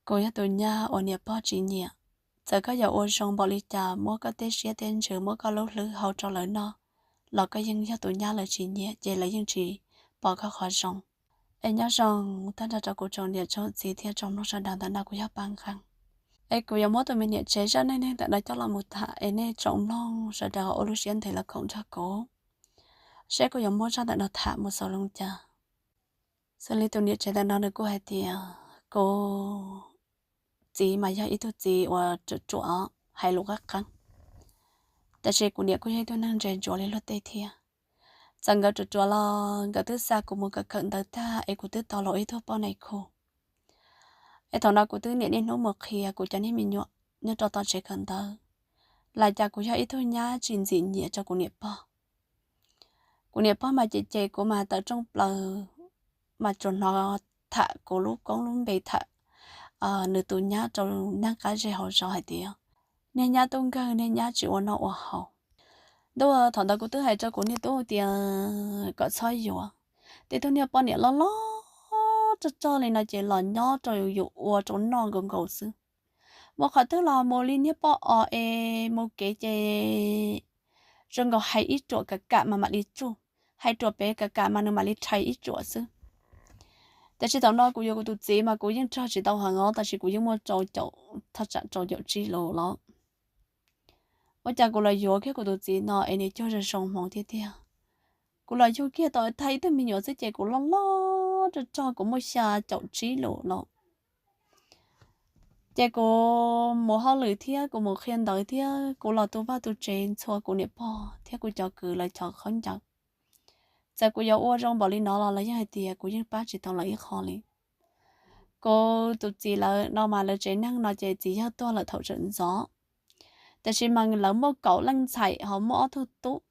Kuv yog tus nyab uas niam pog tsis nyiam. Txawm koj yuav ua zoo npaum li cas, muab koj tej siab tej ntsws, muab koj lub hlwb hau rau lawv noj, los koj yeej yog tus nyab lawv tsis nyiam, ces lawv yeej tsis pom koj qhov zoo. Es nyob zoo tag nrho rau kuv tsoom niam tsoom txiv thiab tsoom mloog sawv daws ntawm no, kuv yog Paj Nqeeb. Es kuv yuav muab tus me niam tsev zaj neej neeg ntawm no coj los mus tham es nej tsoom mloog sawv daws ua lub siab ntev los koom nrog kuv, seb kuv yuav muab zaj ntawm no tham mus xaus zoo cas. Xws li tus niam tsev ntawm no nws kuj hais tias kuv txiv mas yog ib tug txiv uas ruam ruam, hais lus qab qeeb, tab sis kuv niam kuj yog ib tug neeg ntse ntsuav li luag tej thiab. Txawm nkawd ruam ruam los nkawd twb xa kuv mus kawm kawm ntawv tag es kuv twb tau los ib tug poj niam khu. Es thaum no kuv twb niaj hnub mus qhia kuv cov niag me nyuam nyob rau tom tsev kawm ntawv, lam cas kuv yog ib tug nyab tsis ntxim nyiam rau kuv niam pog. Kuv niam pog mas cem cem kuv mas tawm rooj plaws, mas tsuas hnov tham kuv lub koob lub npe, tham nws tus nyab rau neeg qab zej hauv zos hais tias, niag nyab tub nkeeg, niag nyab tsis ua noj ua haus. Ntuj, thaum ntawd kuv twb hais rau kuv niag tub tias kom txhob yuav, tej tug niag poj niam loj loj rog rog li no ces los nyob rau yus ua rau noj nkaus nkaus xwb. Mus qhov twg los mus li niag poj os es mus kev ces zoo nkaus hais ib ruam kam kam mas mam li tsuj, hais ruam pem kam kam mas nws mam li rhais ib ruam xwb. Tiam sis thaum no kuv yuav kuv tus txiv mas kuv yeej rog tsis tau heev os, tab sis kuv yeej muaj rau caum, thaj tsam rau caum tsib lus los. Ua cas kuv los yuav kiag kuv tus txiv no es nws cuag zoo zoo hmoov tiag tiag. Kuv los yug kiag tau tag ib tug me nyuam xwb ces kuv loj loj rog rog, kuv muaj xya caum tsib lus los. Ces kuv mus hauj lwm thiab kuv mus qhia ntawv thiab kuv los tu vaj tu tsev ntxhua kuv niam pog thiab kuv cov kwv lawv cov khaub ncaws. Txawm kuv yuav ua zoo npaum li no los lawv yeej hais tias kuv yeej pab tsis tau lawv ib qho li. Kuv tus txiv lawv no mas lawv tsev neeg no ces txiv yawg tuag lawm thaum tseem ntxov, tiam sis mas lawv muaj kaum leej ntxhais ho muaj ob tug tub.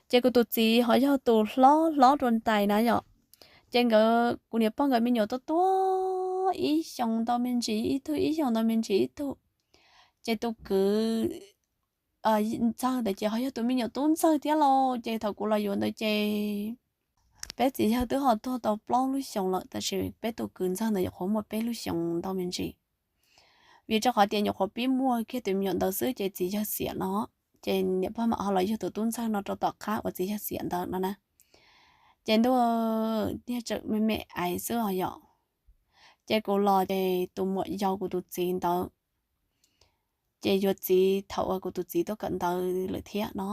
Ces kuv tus txiv ho yog tus hlob hlob dua ntais na yom. Ces nkawd kuv niam pog nkawd me nyuam tuaj tuaj ib xyoos ntau me ntsis ib tug, ib xyoos ntau me ntsis ib tug. Ces tus kwv ntxawg ntawd ces ho yog tus me nyuam tub ntxawg thiab lauj. Ces thaum kuv los yuav ntawd ces peb txiv yawg twb ho tuag tau plaub lub xyoos lawm, tab sis peb tus kwv ntxawg ntawd nyuam qhuav muaj peb lub xyoos ntau me ntsis. Vim rau qhov tias nyuam qhuav pib muaj kiag tus me nyuam ntawd xwb ces txiv yawg xiam no, ces niam pog mam ho los yug tus tub ntxawg no rau tom qab uas txiv yawg xiam ntawd no na. Ces ntuj, niag tseem me me ais xwb os yom. Ces kuv los ces tus muam yau kuv tus txiv ntawd ces yuav txiv thaum uas kuv tus txiv tuaj kawm ntawv lawm thiab no.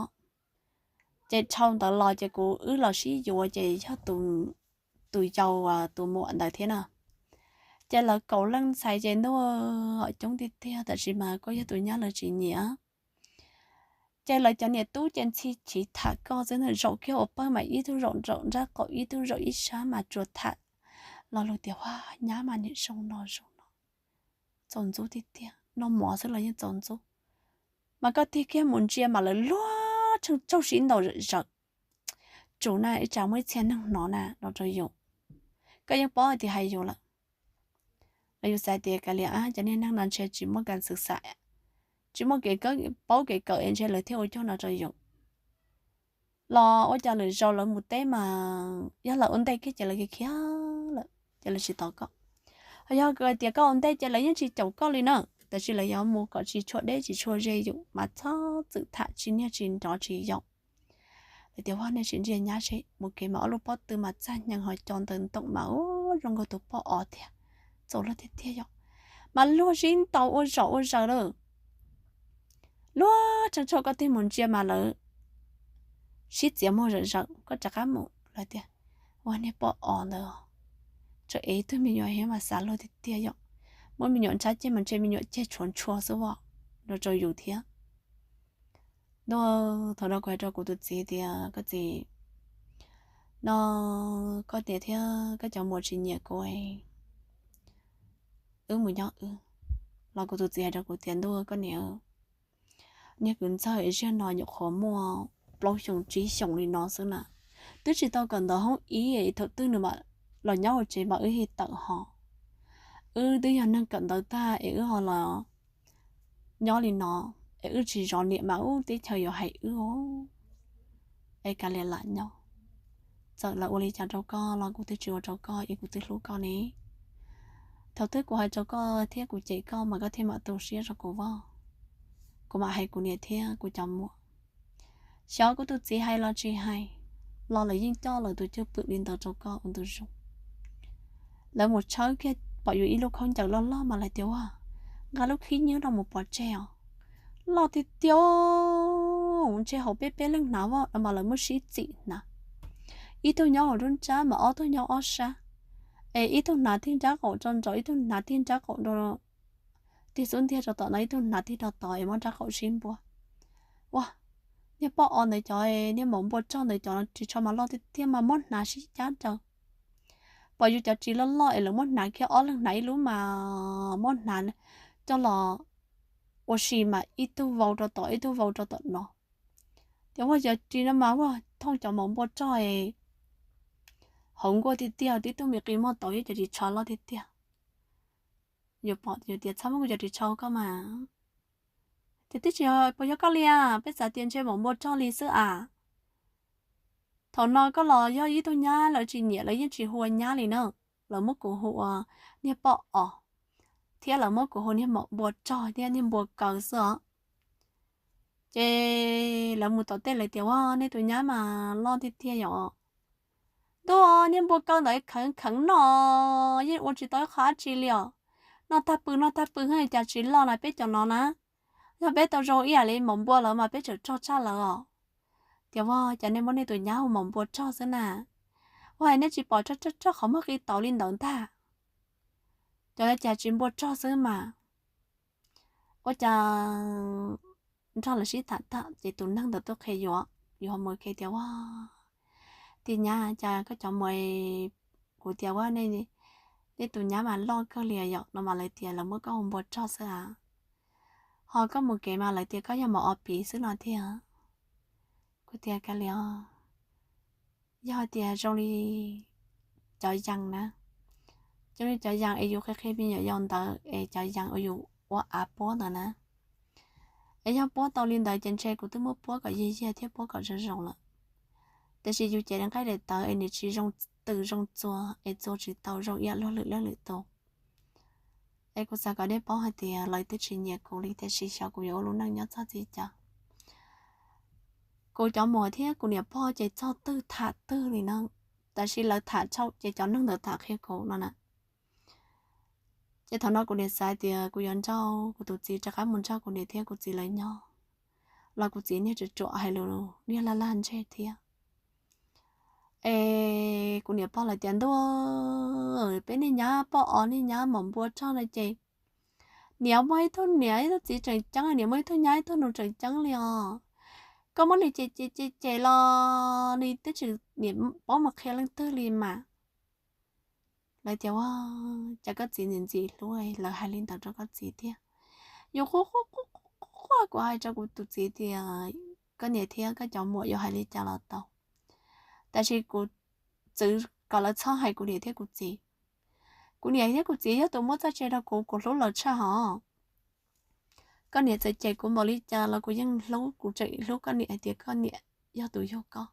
Ces dhau ntawd los ces kuv wb los sib yuav ces yog tus yau, tus muam ntawd thiab na. Ces lawv kaum leej ntxhais ces ntuj, coob tiag tiag, tab sis mas koj yog tus nyab lawv tsis nyiam. Ces lawv cov niam tub ces ntxhi chiv tham koj xwb na, zaum kiag ua pawg mas ib tug zaum nraum nraub qaum, ib tug zaum ib sab mas tsuas tham lo lus tias, ua, nyab mas niam zoo no zoo no, txaus ntxub tiag tiag, noj mov xwb los yeej txaus ntxub. Mas koj tig kiag mus ntsia mas lawv luag tsheej tsaug sib ntaus zom zaws. Tsum na, ib tsam muaj ib txhia neeg hnov na no rau yus. Koj yeej paub hais tias hais yus lawm. Los yus xav tias kav liam, cov niag neeg no ntshe tsis muaj kev xwm xam, tsis muaj kev paub kev kawm es ntshe lawv thiaj ua cuag no rau yus. Los ua cas lwm zaus lawv mus teb mas yog lawv ua ntej kiag ces lawv khiav lawm ces lawv tsis tos koj. Ho yog hais tias koj ua ntej ces lawv yeej tsis caum koj li na, tab sis lawv yuav mus kom tsis tshua deb tsis tshua ze yus mas txhob txwm tham tsis niag tsis nrov tsis yaum. Lawv tias, ua, nej sim ntsia nyab seb, mus kev mas ob lub pob tw mas txaj nyeeg ho co ntawm ntoom mas ua zoo nkaus tus poj os tiag, txaus luag tiag tiag yom. Mas luag sib ntaus ua zom ua zaws lawm. Luag tsheej tsaug, koj tig mus ntsia mas lawv sib txiav muag zom zaws, koj rov qab mus lawv tias, ua, niag poj os ntawd tseem ev ib tug me nyuam thiab mas xav luag tiag tiag yom. Muab me nyuam nrhab ceg mas ntshe me nyuam ceg tshuav ntshua xwb os, no rau yus thiab. Ntuj, thaum no kuv hais rau kuv tus txiv tias, koj txiv, no koj niam thiab koj cov muam tsis nyiam kuv, wb mus nyob wb. Los kuv tus txiv hais rau kuv tias, ntuj koj niam, niag kwv ntxawg zaj no nyuam qhuav muaj plaub xyoos tsib xyoos li no xwb na, twb tsis tau kawm ntawv hoob ib, thaum twg nws mam los nyob hauv tsev mas wb thiaj tawm ho. Wb twb yog neeg kawm ntawv tag es wb ho los nyob li no, es wb tsis zov niam mas ub teb chaws yuav hais wb os. Es kav liam lam nyob, txawm lawv ua li cas rau koj los kuv twb tsis ua rau koj, es kuv twb hlub koj ne. Thaum twg kuv hais rau koj thiab kuv cem koj mas koj thiaj mam tu siab rau kuv os. Kuv mam hais kuv niam thiab kuv cov muam. Xyov kuv tus txiv hais los tsis hais, los lawv yeej coj lawv tus cwj pwm li ntawd rau koj ua ntu zus. Lawv mus tshawb kiag pom yus ib lub khaub ncaws loj loj mas lawv tias ua, nqa lub khib nyiab no mus pov tseg os. Loj tiag tiag, ntshe hauv peb peb leeg hnav no mas lawv muab sib txim hnav. Ib tug nyob hauv nruab nrab mas ob tug nyob ob sab, es ib tug hnav tib nrab qaum rau nraud, ib tug hnav tib nrab qaum rau tig xub ntiag rau tom no, ib tug hnav tib rau tod es muab nrab qaum sib npua. Ua, niag poj os ntawd cov, niag maum npua rog ntawd cov ris tsho mas loj tiag tiag mas muab hnav sib cab raws. Pom yus cov ris loj loj es lawv muab hnav kiag ob leeg hnav ib lub mas muab hnav coj los ua si mas ib tug vau rau tom ib tug vau rau tom no. Ces ua cov ris no mas ua thooj cov maum npua rog es hauv nkuaj tiag tiag, tib tug me qi muag tauv ib cov ris tsho loj tiag tiag. Yus pom yus tias txhob muab kuv cov ris tsho koj mas. Ces twb tsis puas yog koj li as, peb xav tias ntshe maum npua rog li xwb as. Thaum no koj los yog ib tug nyab lawv tsis nyiam lawv yeej tsis hu ua nyab li na. Lawv muab kuv hu ua niag poj os, thiab lawv muab kuv hu niag maum npua rog thiab niag npua kaw xwb os. Ces lawv mus tom tej lawv tias ua nej tus nyab mas loj tiag tiag yom. Ntuj, niag npua kaw ntawd kheev kheev no yeej ua tsis tau ib qho dab tsi li os. Noj tag pw noj tag pw, cas tsis loj na peb cov no na. Yog peb tau zoo ib yam li maum npua lawv mas peb tseem rog tshaj lawv os. Tias ua cas nej muab nej tus nyab hu maum npua rog xwb na. Ua cas nej tsis pom rog rog rog qhov muag qi tauv li ntawd ntag. Cov cas tsis npua rog xwb mas. Ua cas nrog lawv sib tham tham ces tus neeg ntawd tuaj qhia yus, yus ho mus qhia tias ua, tis nyab, cas koj cov muam, kuv tias ua, nej tus nyab mas loj kawg li yom no mas lawv tias lawv muab koj hu npua rog xwb as. Ho koj mus kev mas lawv tias koj yog maum ob piv xwb no thiab. Kuv tias kav liam, yog tias zoo li cov yees na, zoo li cov yees es yus qhia qhia me nyuam yaus ntawd es cov yees uas yus ua av puab ntawd na, es yog puab tau li ntawd ces ntshe kuv twb muab puab kom yiag yiag thiab puab kom zoo zoo lawm. Tiam sis yus cev daim nqaij daim tawv es nws tsis zoo tws zoo txuas es txuas tsis tau zoo ib yam luag lwm leej lwm tus. Es kuv xav kom nej paub hais tias lawv twb tsis nyiam kuv li, tiam sis xyov kuv yuav ua lub neej nyob txog txij cas. Kuv cov muam thiab kuv niam pog ces txog twg tham twg li no, tab sis lawv tham tshaj ces cov neeg ntawd tham qhia kuv no na. Ces thaum no kuv niam xav tias kuv yuav nrauj kuv tus txiv rov qab mus nrog kuv niam thiab kuv txiv lawv nyob, los kuv txiv niag ruam ruam hais lus niag laj laj ntseg thiab. Es kuv niam pog lawv tias ntuj, peb niag nyab poj os, niag nyab maum npua rog no ces niam muaj ib tug niam ib tug txiv tseem ceeb, niam muaj ib tug nyab ib tug nus tseem ceeb li os. Koj muab nws cem cem cem cem los nws twb tsis, niam paub mus qhia leej twg li mas. Lawv tias ua, cas koj txiv ntxim ntxim hlub, lawv hais li ntawd rau koj txiv thiab. Yus quaj quaj quaj quaj, kuv hais rau kuv tus txiv tias koj niam thiab koj cov muam yuav hais li cas los tau, tab sis kuv txwv kom lawv txhob hais kuv niam thiab kuv txiv. Kuv niam thiab kuv txiv yog tus muab txoj sia rau kuv, kuv hlub lawv tshaj hov. Koj niam txawm cem kuv npaum li cas los kuv yeej hlub, kuv tseem hlub koj niam hais tias koj niam yog tus yug koj,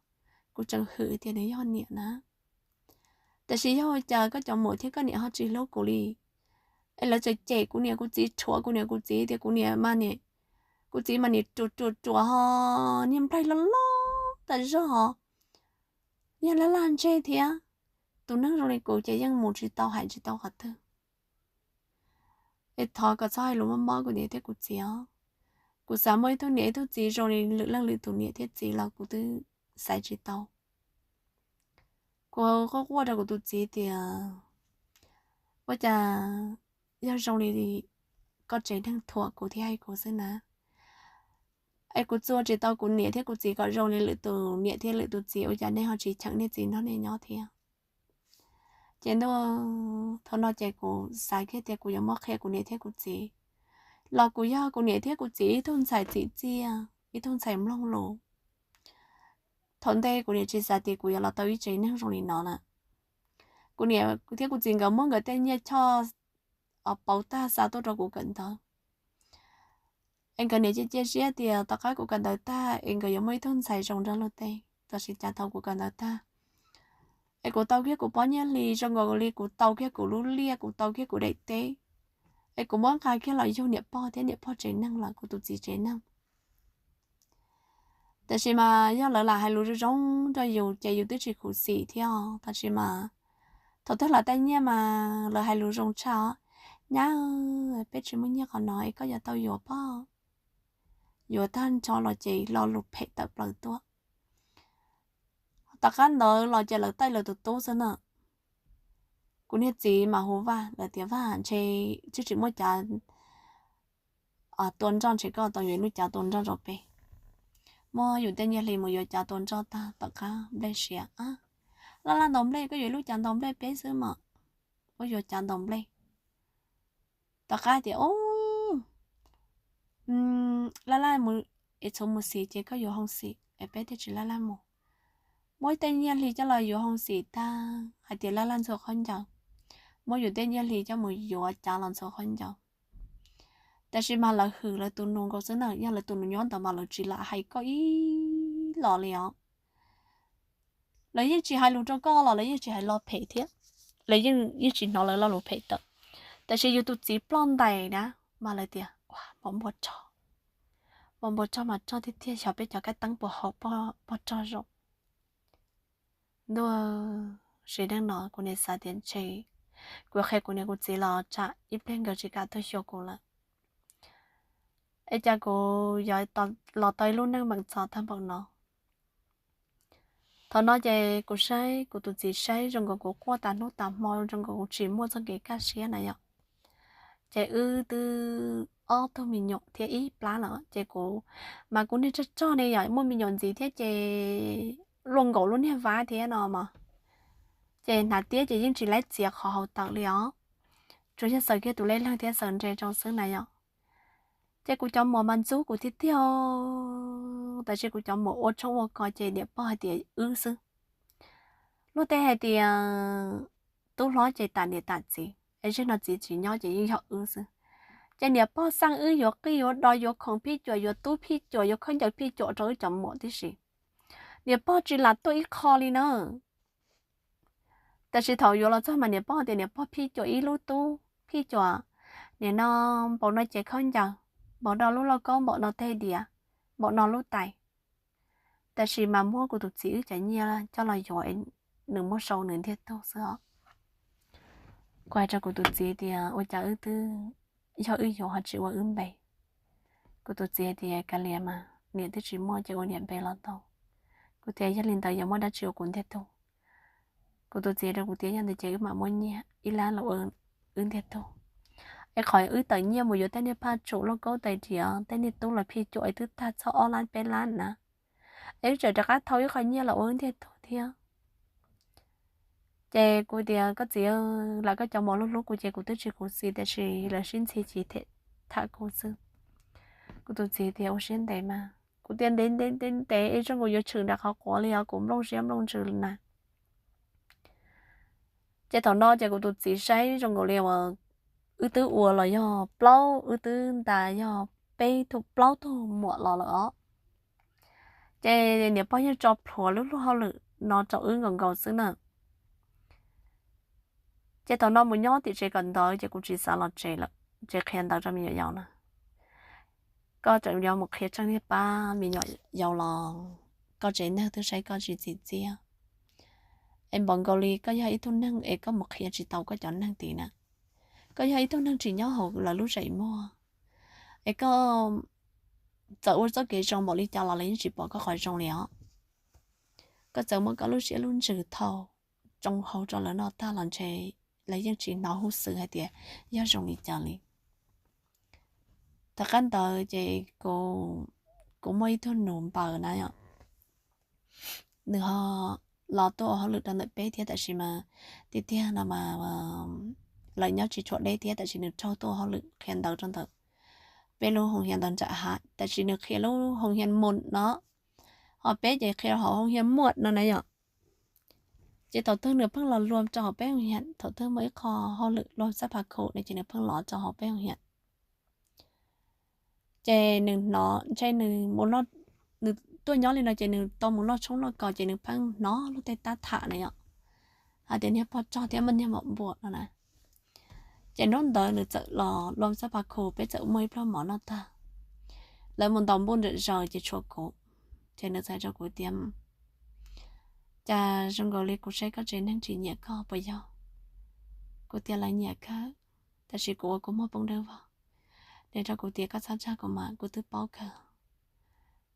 kuv tseem hwm hais tias nws yog niam na. Tiam sis yog ua cas koj cov muam thiab koj niam ho tsis hlub kuv li? Es lawv txawm cem kuv niam kuv txiv, rhuav kuv niam kuv txiv tias kuv niam mas, kuv txiv mas niag ruam ruam ruam ho, niag nplaig loj loj tas zog ho, niag laj laj ntseg thiab. Tus neeg zoo li kuv ces yeej mus tsis tau hais tsis tau qhov twg. Es thov kom txhob hais lus mob mob kuv niam thiab kuv txiv os. Kuv xav muaj ib tug niam ib tug txiv zoo li lwm leej lwm tus niam thiab txiv los kuv twb xaiv tsis tau. Kuv quaj quaj rau kuv tus txiv tias ua cas yog zoo li koj tsev neeg thuam kuv thiab hais kuv xwb na. Es kuv txua tsis tau kuv niam thiab kuv txiv kom zoo li lwm tus niam thiab lwm tus txiv, ua cas nej ho tsis cheem nej txiv nrog nej nyob thiab? Ces ntuj, thaum no ces kuv xav kiag tias kuv yuav muab qhia kuv niam thiab kuv txiv, los kuv yog kuv niam thiab kuv txiv ib tug ntxhais txim txiaj, ib tug ntxhais mloog lus. Thaum ntej kuv niam tsis xav tias kuv yuav los tau ib tsev neeg zoo li no na. Kuv niam thiab kuv txiv nkawd muab nkawd tej nyiaj choj pauv tag xa tuaj rau kuv kawm ntawv. Es nkawd niam cia cia siab tias tom qab kuv kawm ntawv tag es nkawd yuav muaj ib tug ntxhais zoo nrog luag tej, tab sis cas thaum kuv kawm ntawv tag Es kuv tau kiag kuv pob nyiaj hli zoo nkaus li kuv tau kiag kuv lub liaj, kuv tau kiag kuv daim teb, es kuv muab nqa kiag los yug niam pog thiab niam pog tsev neeg lawm, kuv tus txiv tsev neeg. Tab sis mas yog lawv lam hais lus zoo zoo rau yus ces yus twb tsis khuv xim thiab os. Tab sis mas thaum twg lawv tej nyiaj mas lawv hais lus zoo tshaj os. Nyab, peb tsis muaj nyiaj qhov no es koj yuav tau yuav pob. Yuav tag nrho los ces lo lus phem tawm plaws tuaj. Tom qab ntawd los ces lawv taij lawv tus tub xwb na. Kuv niag txiv mas hu Vaj, lawv tias Vaj, ntshe twb tsis muaj cav tua nroj, ntshe koj tau yuav ib lub cav tua nroj rau peb. Muab yus tej nyiaj hli mus yuav cav tua nroj tag tom qab nplej siav. Laj laj ntaus nplej, koj yuav ib lub cav ntaus nplej peb xwb mas. Muab yuav cav ntaus nplej. Tom qab tias, laj laj mus, es txhuv mus xis ces koj yuav hoo xim es peb thiaj tsis laj laj mus. Muab tej nyiaj hli coj los yuav hoo xim tag hais tias laj laj ntxhua khaub ncaws, muab yus tej nyiaj hli coj mus yuav cav los ntxhua khaub ncaws. Tab sis mas lawv hwm lawv tus nus nkaus xwb na, yog lawv tus nus nyob ntawd mas lawv tsis lam hais koj ib los li os. Lawv yeej tsis hais lus rau koj los lawv yeej tsis hais lo phem thiab, lawv yeej, yeej tsis hnov lawv lo lus phem tawm. Tab sis yus tus txiv ploj ntais na, mas lawv tias, ua, npau npua rog, npau npua rog mas rog tiag tiag, xyov peb cov kab teeb puas haum pog rog zoo. Ntuj, sim neej no kuv niam xav tias ntshe kuv qhia kuv niam kuv txiv los tsam ib pliag nkawd tsis kam tuaj xyuas kuv lawm, es cas kuv yuav los tau ib lub neej meem txom tag npaum no. Thaum no ces kuv saib kuv tus txiv saib zoo nkaus kuv quaj tas hnub tas hmo, zoo nkaus kuv tsis muaj txoj kev kaj siab na yom. Ces wb twb ob tug me nyuam thiab ib plab lawm ces kuv, mas kuv niag tsog tsog ne yom, muaj me nyuam ntxiv thiab ces luaj nkaus lub niag vab thiab no mas, ces hnav tiab ces yeej tsis laib txiav qhov hauv tawm li os, tsuas yog xaws kiag tus lej leeg thiab xaws nre rau xwb na yom. Ces kuv cov muam mas ntxub kuv tiag tiag, tab sis kuv cov muam ua tshoob ua kos ces niam pog hais tias wb xwb. Luag tej hais tias tub hlob ces tam niam tam txiv, es zaum no txiv tsis nyob ces yeej yog wb xwb. Ces niam pog xaj wb yuav qij yuav do, yuav khoom phij cuam, yuav tub phij cuam, yuav khaub ncaws phij cuam rau wb cov muam tib si. Niam pog tsis lam tuaj ib qho li na. Tab sis thaum yuav los txog mas niam pog tias niam pog phij cuam ib lub tub phij cuam, nim no npaum no cev khaub ncaws, npaum no lub lauj kaub, npaum no tej diav, npaum no lub tais. Tab sis mas muab kuv tus txiv wb cov nyiaj coj los yuav, nws muab sau nws ntiag tug xwb os. Kuv hais rau kuv tus txiv tias ua cas wb twb yog wb yuav ho tsis ua wb npe. Kuv tus txiv hais tias kav liam mas, niam twb tsis muaj ces ua niam npe los tau. Kuv tias yog li ntawd yuav muab dab tsi ua kuv ntiag tug? Kuv tus txiv rau kuv tias yog ntawd ces wb mam muab nyiaj ib lab los ua wb ntiag tug. Es qhov wb tawm nyiaj mus yuav tej niag phaj tsum, lauj kaub, tais diav, tej niag tub los phij cuam es twb tag txog ob lab peb lab na, es wb tseem rov qab thau ib qho nyiaj los ua wb ntiag tug thiab. Ces kuv tias koj txiv, lam koj cov muam hlub hlub kuv ces kuv twb tsis khuv xim, tiam sis lawv sib ntxhi ces them tham kuv xwb. Kuv tus txiv tias ua siab ntev mas. Kuv tias ntev ntev ntev ntev es zoo nkaus yuav tshwm nram qhov quav li os, kuv nplooj siab nplooj ntsws na. Ces thaum no ces kuv tus txiv saib zoo nkaus li uas wb twb ua los yog plaub, wb twb ntas yog peb tug plaub tug muam los lawm os. Ces niam pog yeej tso plhuav lub luag hauj lwm no rau wb nkaus nkaus xwb na. Ces thaum no mus nyob tim tsev kawm ntawv ces kuv tsis xav los tsev lawm, tsev qhia ntawv rau me nyuam yaus na. Koj tseem yuav mus qhia tsheej niag pab me nyuam yaus los koj tsev neeg twb saib koj tsis txim txiaj. Es npaum nkaus li koj yog ib tug neeg es koj mus qhia tsis tau koj cov neeg tid na. Koj yog ib tug neeg tsis nyob hauv lawv lub zeem muag, es koj txawm ua txoj kev zoo npaum li cas los lawv yeej tsis pom koj qhov zoo li os. Koj txawm muab koj lub siab lub ntsws thau tsoo hau rau lawv noj tag los ntshe lawv yeej tsis hnov huj xwm hais tias yog zoo li cas li. Tom qab ntawd ces kuv muaj ib tug nus npaws na yom, nws ho los tuaj ua hauj lwm rau ntawm peb thiab, tab sis mas tiag tiag no mas lawv nyob tsis tshua deb thiab, tab sis nws raug tuaj ua hauj lwm qhia ntawv rau ntawm peb lub hoo hias ntawd nram hav, tab sis nws qhia lub hoo hias muam no, ho peb ces qhia hauv hoo hias muam no na yom. Ces thaum twg nws pheej los luag rau hauv peb hoo hias, thaum twg muaj ib qho hauj lwm luag xab pha khu no ces nws pheej los rau hauv peb hoo hias. Ces nws hnov ntshe nws mus, nws tuaj nyob li no ces nws tau mus loj tshoob loj kos ces nws pheej hnov luag tej tab tham na yom. hais tias niag poj rog thiab niag maum npua no na. Ces hnub ntawd nws txawm los lua txoj pa khu, peb txawm muaj ib pluag mov noj tag, lawv mus ntaus npua nram zaws ces tshuav kuv. Ces nws txawm hais rau kuv tias, cas zoo nkaus li kuv saib koj tsev neeg tsis nyiam koj puas yog? Kuv tias lawv nyiam kawg, tab sis kuv ua kuv muag poob dawb vog. Nws rau kuv tias koj txhob txhawj kuv mas, kuv twb paub kawg.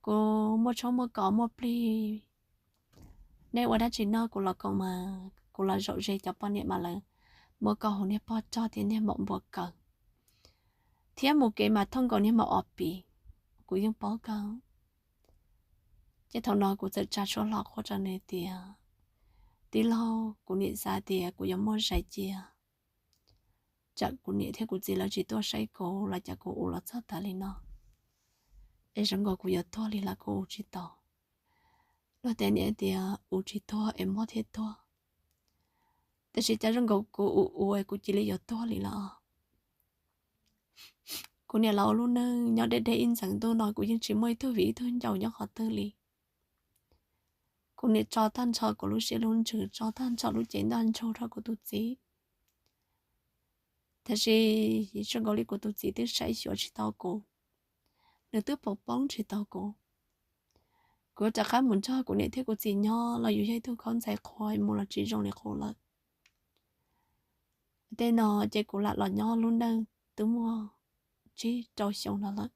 Kuv muaj tshoob muaj kos muaj plig, nej ua dab tsi noj kuv los koom mas kuv los zaum ze cov poj niam mas lawv muab koj hu niag poj rog thiab niag maum npua kaw, thiab mus kev mas thooj nkaus niag maum ob pis, kuv yeej paub kawg. Ces thaum no kuv txawm tsa suab hlo qhuab rau nws tias, tij laug, kuv niam xav tias kuv yuav muaj zais cia, tsam kuv niam thiab kuv txiv lawv tsis tuaj saib kuv los cas kuv ua los txog tas li no, es zoo nkaus kuv yuav tuag li los kuv ua tsis tau. Luag tej niam tias ua tsis tuag es mob thiaj tuag, tab sis cas zoo nkaus kuv ua ua kuv cia li yuav tuag li lawm. Kuv niam los ua lub neej nyob deb deb ib ntxeev ntuj no kuv yeej tsis muaj ib tug viv ib tug ncaus nyob qhov twg li. Kuv niam tso tag nrho kuv lub siab lub ntsws, tso tag nrho lub cev ntaj ntsug rau kuv tus txiv. Tab sis zoo nkaus li kuv tus txiv twb saib xyuas tsis tau kuv, nws twb poob poob tsis tau kuv. Kuv rov qab mus nrog kuv niam thiab kuv txiv nyob los yus yog ib tug khaub ntxhais qhua mus los tsis zoo li qub lawm. Tej no ces kuv lam los nyob lub neej twb muaj tsib rau xyoo no lawm,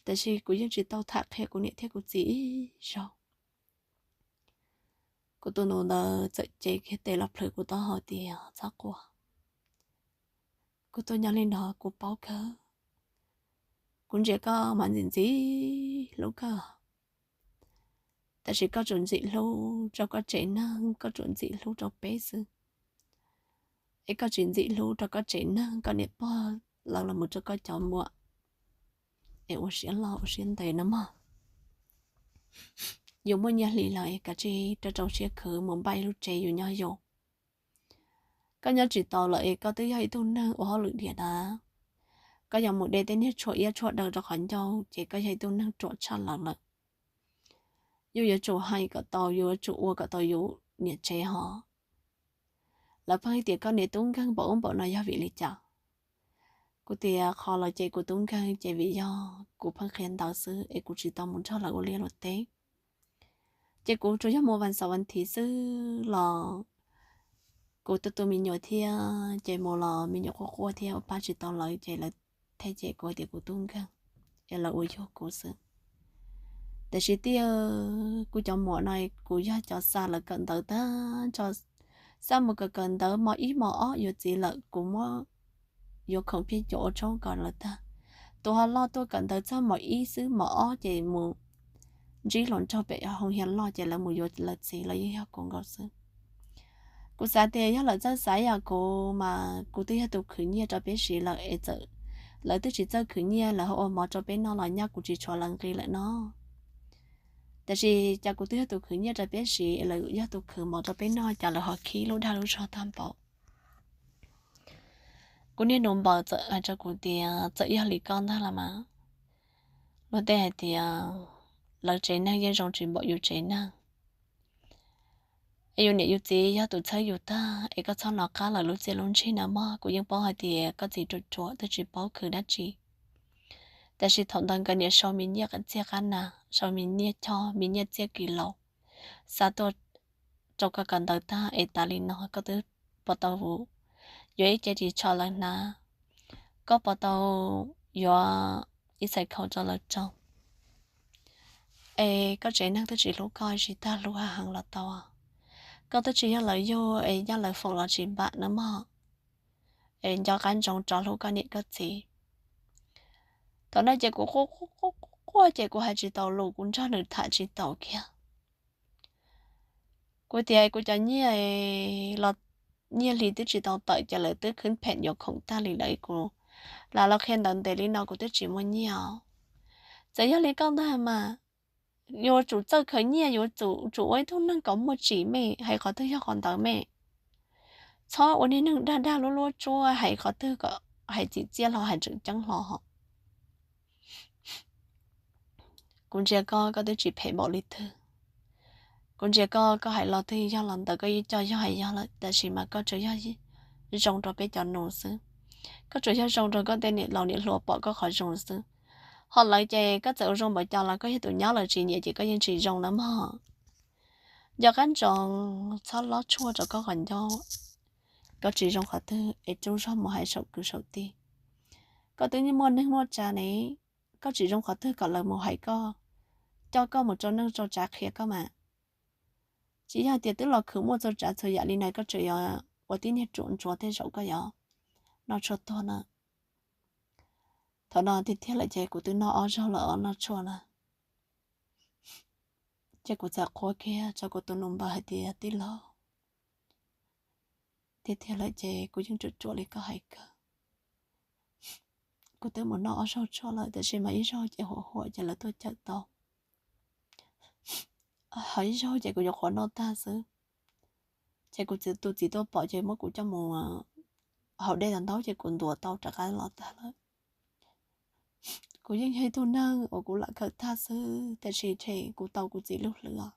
tab sis kuv yeej tsis tau tham qhia kuv niam thiab kuv txiv ib zaug. Kuv tus nus ntawd txawm cev kiag tes los plhws kuv taub hau tias txhob quaj. Kuv tuaj nyob li no kuv paub kawg, kuv ntsia koj mas ntxim ntxim hlub kawg, tab sis koj tsuas ntxim hlub rau koj tsev neeg, koj tsuas ntxim hlub rau peb xwb, es koj tsis ntxim hlub rau koj tsev neeg, koj niam pog lawv los mus rau koj cov muam, es ua siab loj ua siab ntev no mog. Yus muaj nyiaj hli lawm es kav tsij rau rau siab khwv mus npaj ib lub tsev yus nyob yus. Koj nyob tsis tau lawm es koj twb yog ib tug neeg ua hauj lwm dhia dav, koj yuav mus de tej niag tshuaj iab tshuaj daw rau qhov ncauj ces koj yog ib tug neeg ruam tshaj lawv lawm. Yus yuav tsum hais kom tau, yus yuav tsum ua kom tau yus niam tsev ho. Lawv pheej hais tias koj niam tub nkeeg npaum ub npaum no yog vim li cas? Kuv tias qhov lawv cem kuv tub nkeeg ces vim yog kuv pheej qhia ntawv xwb es kuv tsis tau mus nrog lawv ua liaj ua teb. Ces kuv tsuas yog mus vas xaum vas thiv xwb los kuv tu tu me nyuam thiab ces mus los me nyuam quaj quaj thiab ua pab tsis tau lawv ces lawv thiaj cem kuv tias kuv tub nkeeg, es lawv ua yug kuv xwb. Tiam sis tiag kuv cov muam no kuv yog cov xa lawv kawm ntawv tag nrho, xa mus kawm kawm ntawv mos ib mos ob yuav txiv lawm kuv muab yuav khoom phiaj cuam ua tshoob kom lawv tag. Tus ho loj tuaj kawm ntawv txog mos ib xwb mos ob ces mus ntsib hluas nraug pem hoo hias loj ces lawv mus yuav lawv txiv los yeej yog kuv nkaus xwb. Kuv xav tias yog lawv txawj xav yam kuv mas kuv twb yog tus khwv nyiaj rau peb siv lawm es txawm lawv twb tsis txawj khwv nyiaj lawv ho ua mov rau peb noj los nyaj kuv tsis tshuav lawv nqi lawm no. Tiam sis cas kuv twb yog tus khwv nyiaj rau peb siv es lawv yog tus khwv mov rau peb noj cas lawv ho khib lub dag lub zog tag npaum. Kuv niag nus npaws txawm hais rau kuv tias txawm yog li koj ntag los mas, luag tej hais tias lawv tsev neeg yeej zoo tsis npaum yus tsev neeg. Es yus niam yus txiv yog tus txhawb yus tag es koj txhob hnov qab lawv lub txiaj lub ntsig na mog. Kuv yeej paub hais tias koj txiv ruam ruam twb tsis paub khwv dab tsi, tiam sis thaum ntawd nkawd niam sau me nyiaj txiaj qab nas, sau me nyiaj choj me nyiaj txiaj kis laus xa tuaj rau koj kawm ntawv tag es tas li no koj twb puas tau yuav ib ce ris tsho lawv hnav, koj puas tau yuav ib txhais khau rau lawv rau. Es koj tsev neeg twb tsis hlub koj, tsis tag hlub ha heev los tau. Koj twb tsis yog lawv yug es nyob lawv foom los tsis npam na mog. Es nco qab ntsoov rov hlub koj niam koj txiv. Thaum no ces kuv quaj quaj ces kuv hais tsis taus lus, kuv nrog nws tham tsis taus kiag. Kuv tias kuv cov nyiaj los nyiaj hli twb tsis tau tawm ces lawv twb khwb phem yuav khoom tag li lawm, kuv lam los qhia ntawv ntev li no kuv twb tsis muaj nyiaj os. Txawm yog li koj ntag mas, yuav tsum txawj khwv nyiaj, yuav tsum ua ib tug neeg kom muaj tsim me, hais qhov twg yog qhov ntawd me. Txhob ua niag neeg dag dag luab luab tsuab, hais qhov twg kom hais txim txiaj hlo hais tseem ceeb hlo ho. Kuv ntsia koj, koj twb tsis phem npaum li twg, Kuv ntsia koj, koj hais los twb yog los ntawm koj ib co yog hais yog lawm, tab sis mas koj tsuas yog zoo rau peb cov nus xwb. Koj tsuas yog zoo rau koj tej niam laus niam hluas pom koj qhov zoo xwb. Ho lawv ces koj txawm ua zoo npaum cas los koj yog tus nyob lawv tsis nyiam ces koj yeej tsis zoo na mog. Nco qab ntsoov txhob lob tshuaj rau koj qhov ncauj. Koj tsis zoo qhov twg es tub zog mus hais saum kwv saum tij. Koj twb muaj neej muaj tsa ne, koj tsis zoo qhov twg kom lawv mus hais koj, coj koj mus rau neej rau tsa qhia koj mas. Tsis yog tias twb los khwv muaj txhua tsav txhua yam li na koj tseem yuav ua tib niag ruam ntsuav tej zaum koj yuav noj tshuaj tuag na. Thaum no tiag tiag lawm ces kuv twb noj ob zaug lawm os noj tshuaj na. Ces kuv txawm qhuab kiag rau kuv tus nus npawg hais tias tij laug, tiag tiag lawm ces kuv yeej ruam ruam li koj hais kawg. Kuv twb mus noj ob zaug tshuaj lawm tab sis mas ib zaug ces huam huam ces lawv tuaj cawm tau, ho ib zaug ces kuv nyuam qhuav noj tag xwb. Ces kuv tus txiv tuaj pom ces muab kuv coj mus haus dej tau ntaub ces kuv ntuav tau rov qab los tag lawm. Kuv yeej yog ib tug neeg uas kuv lam khaws tag xwb tab sis tshem kuv tau kuv txiv lub hlwb os.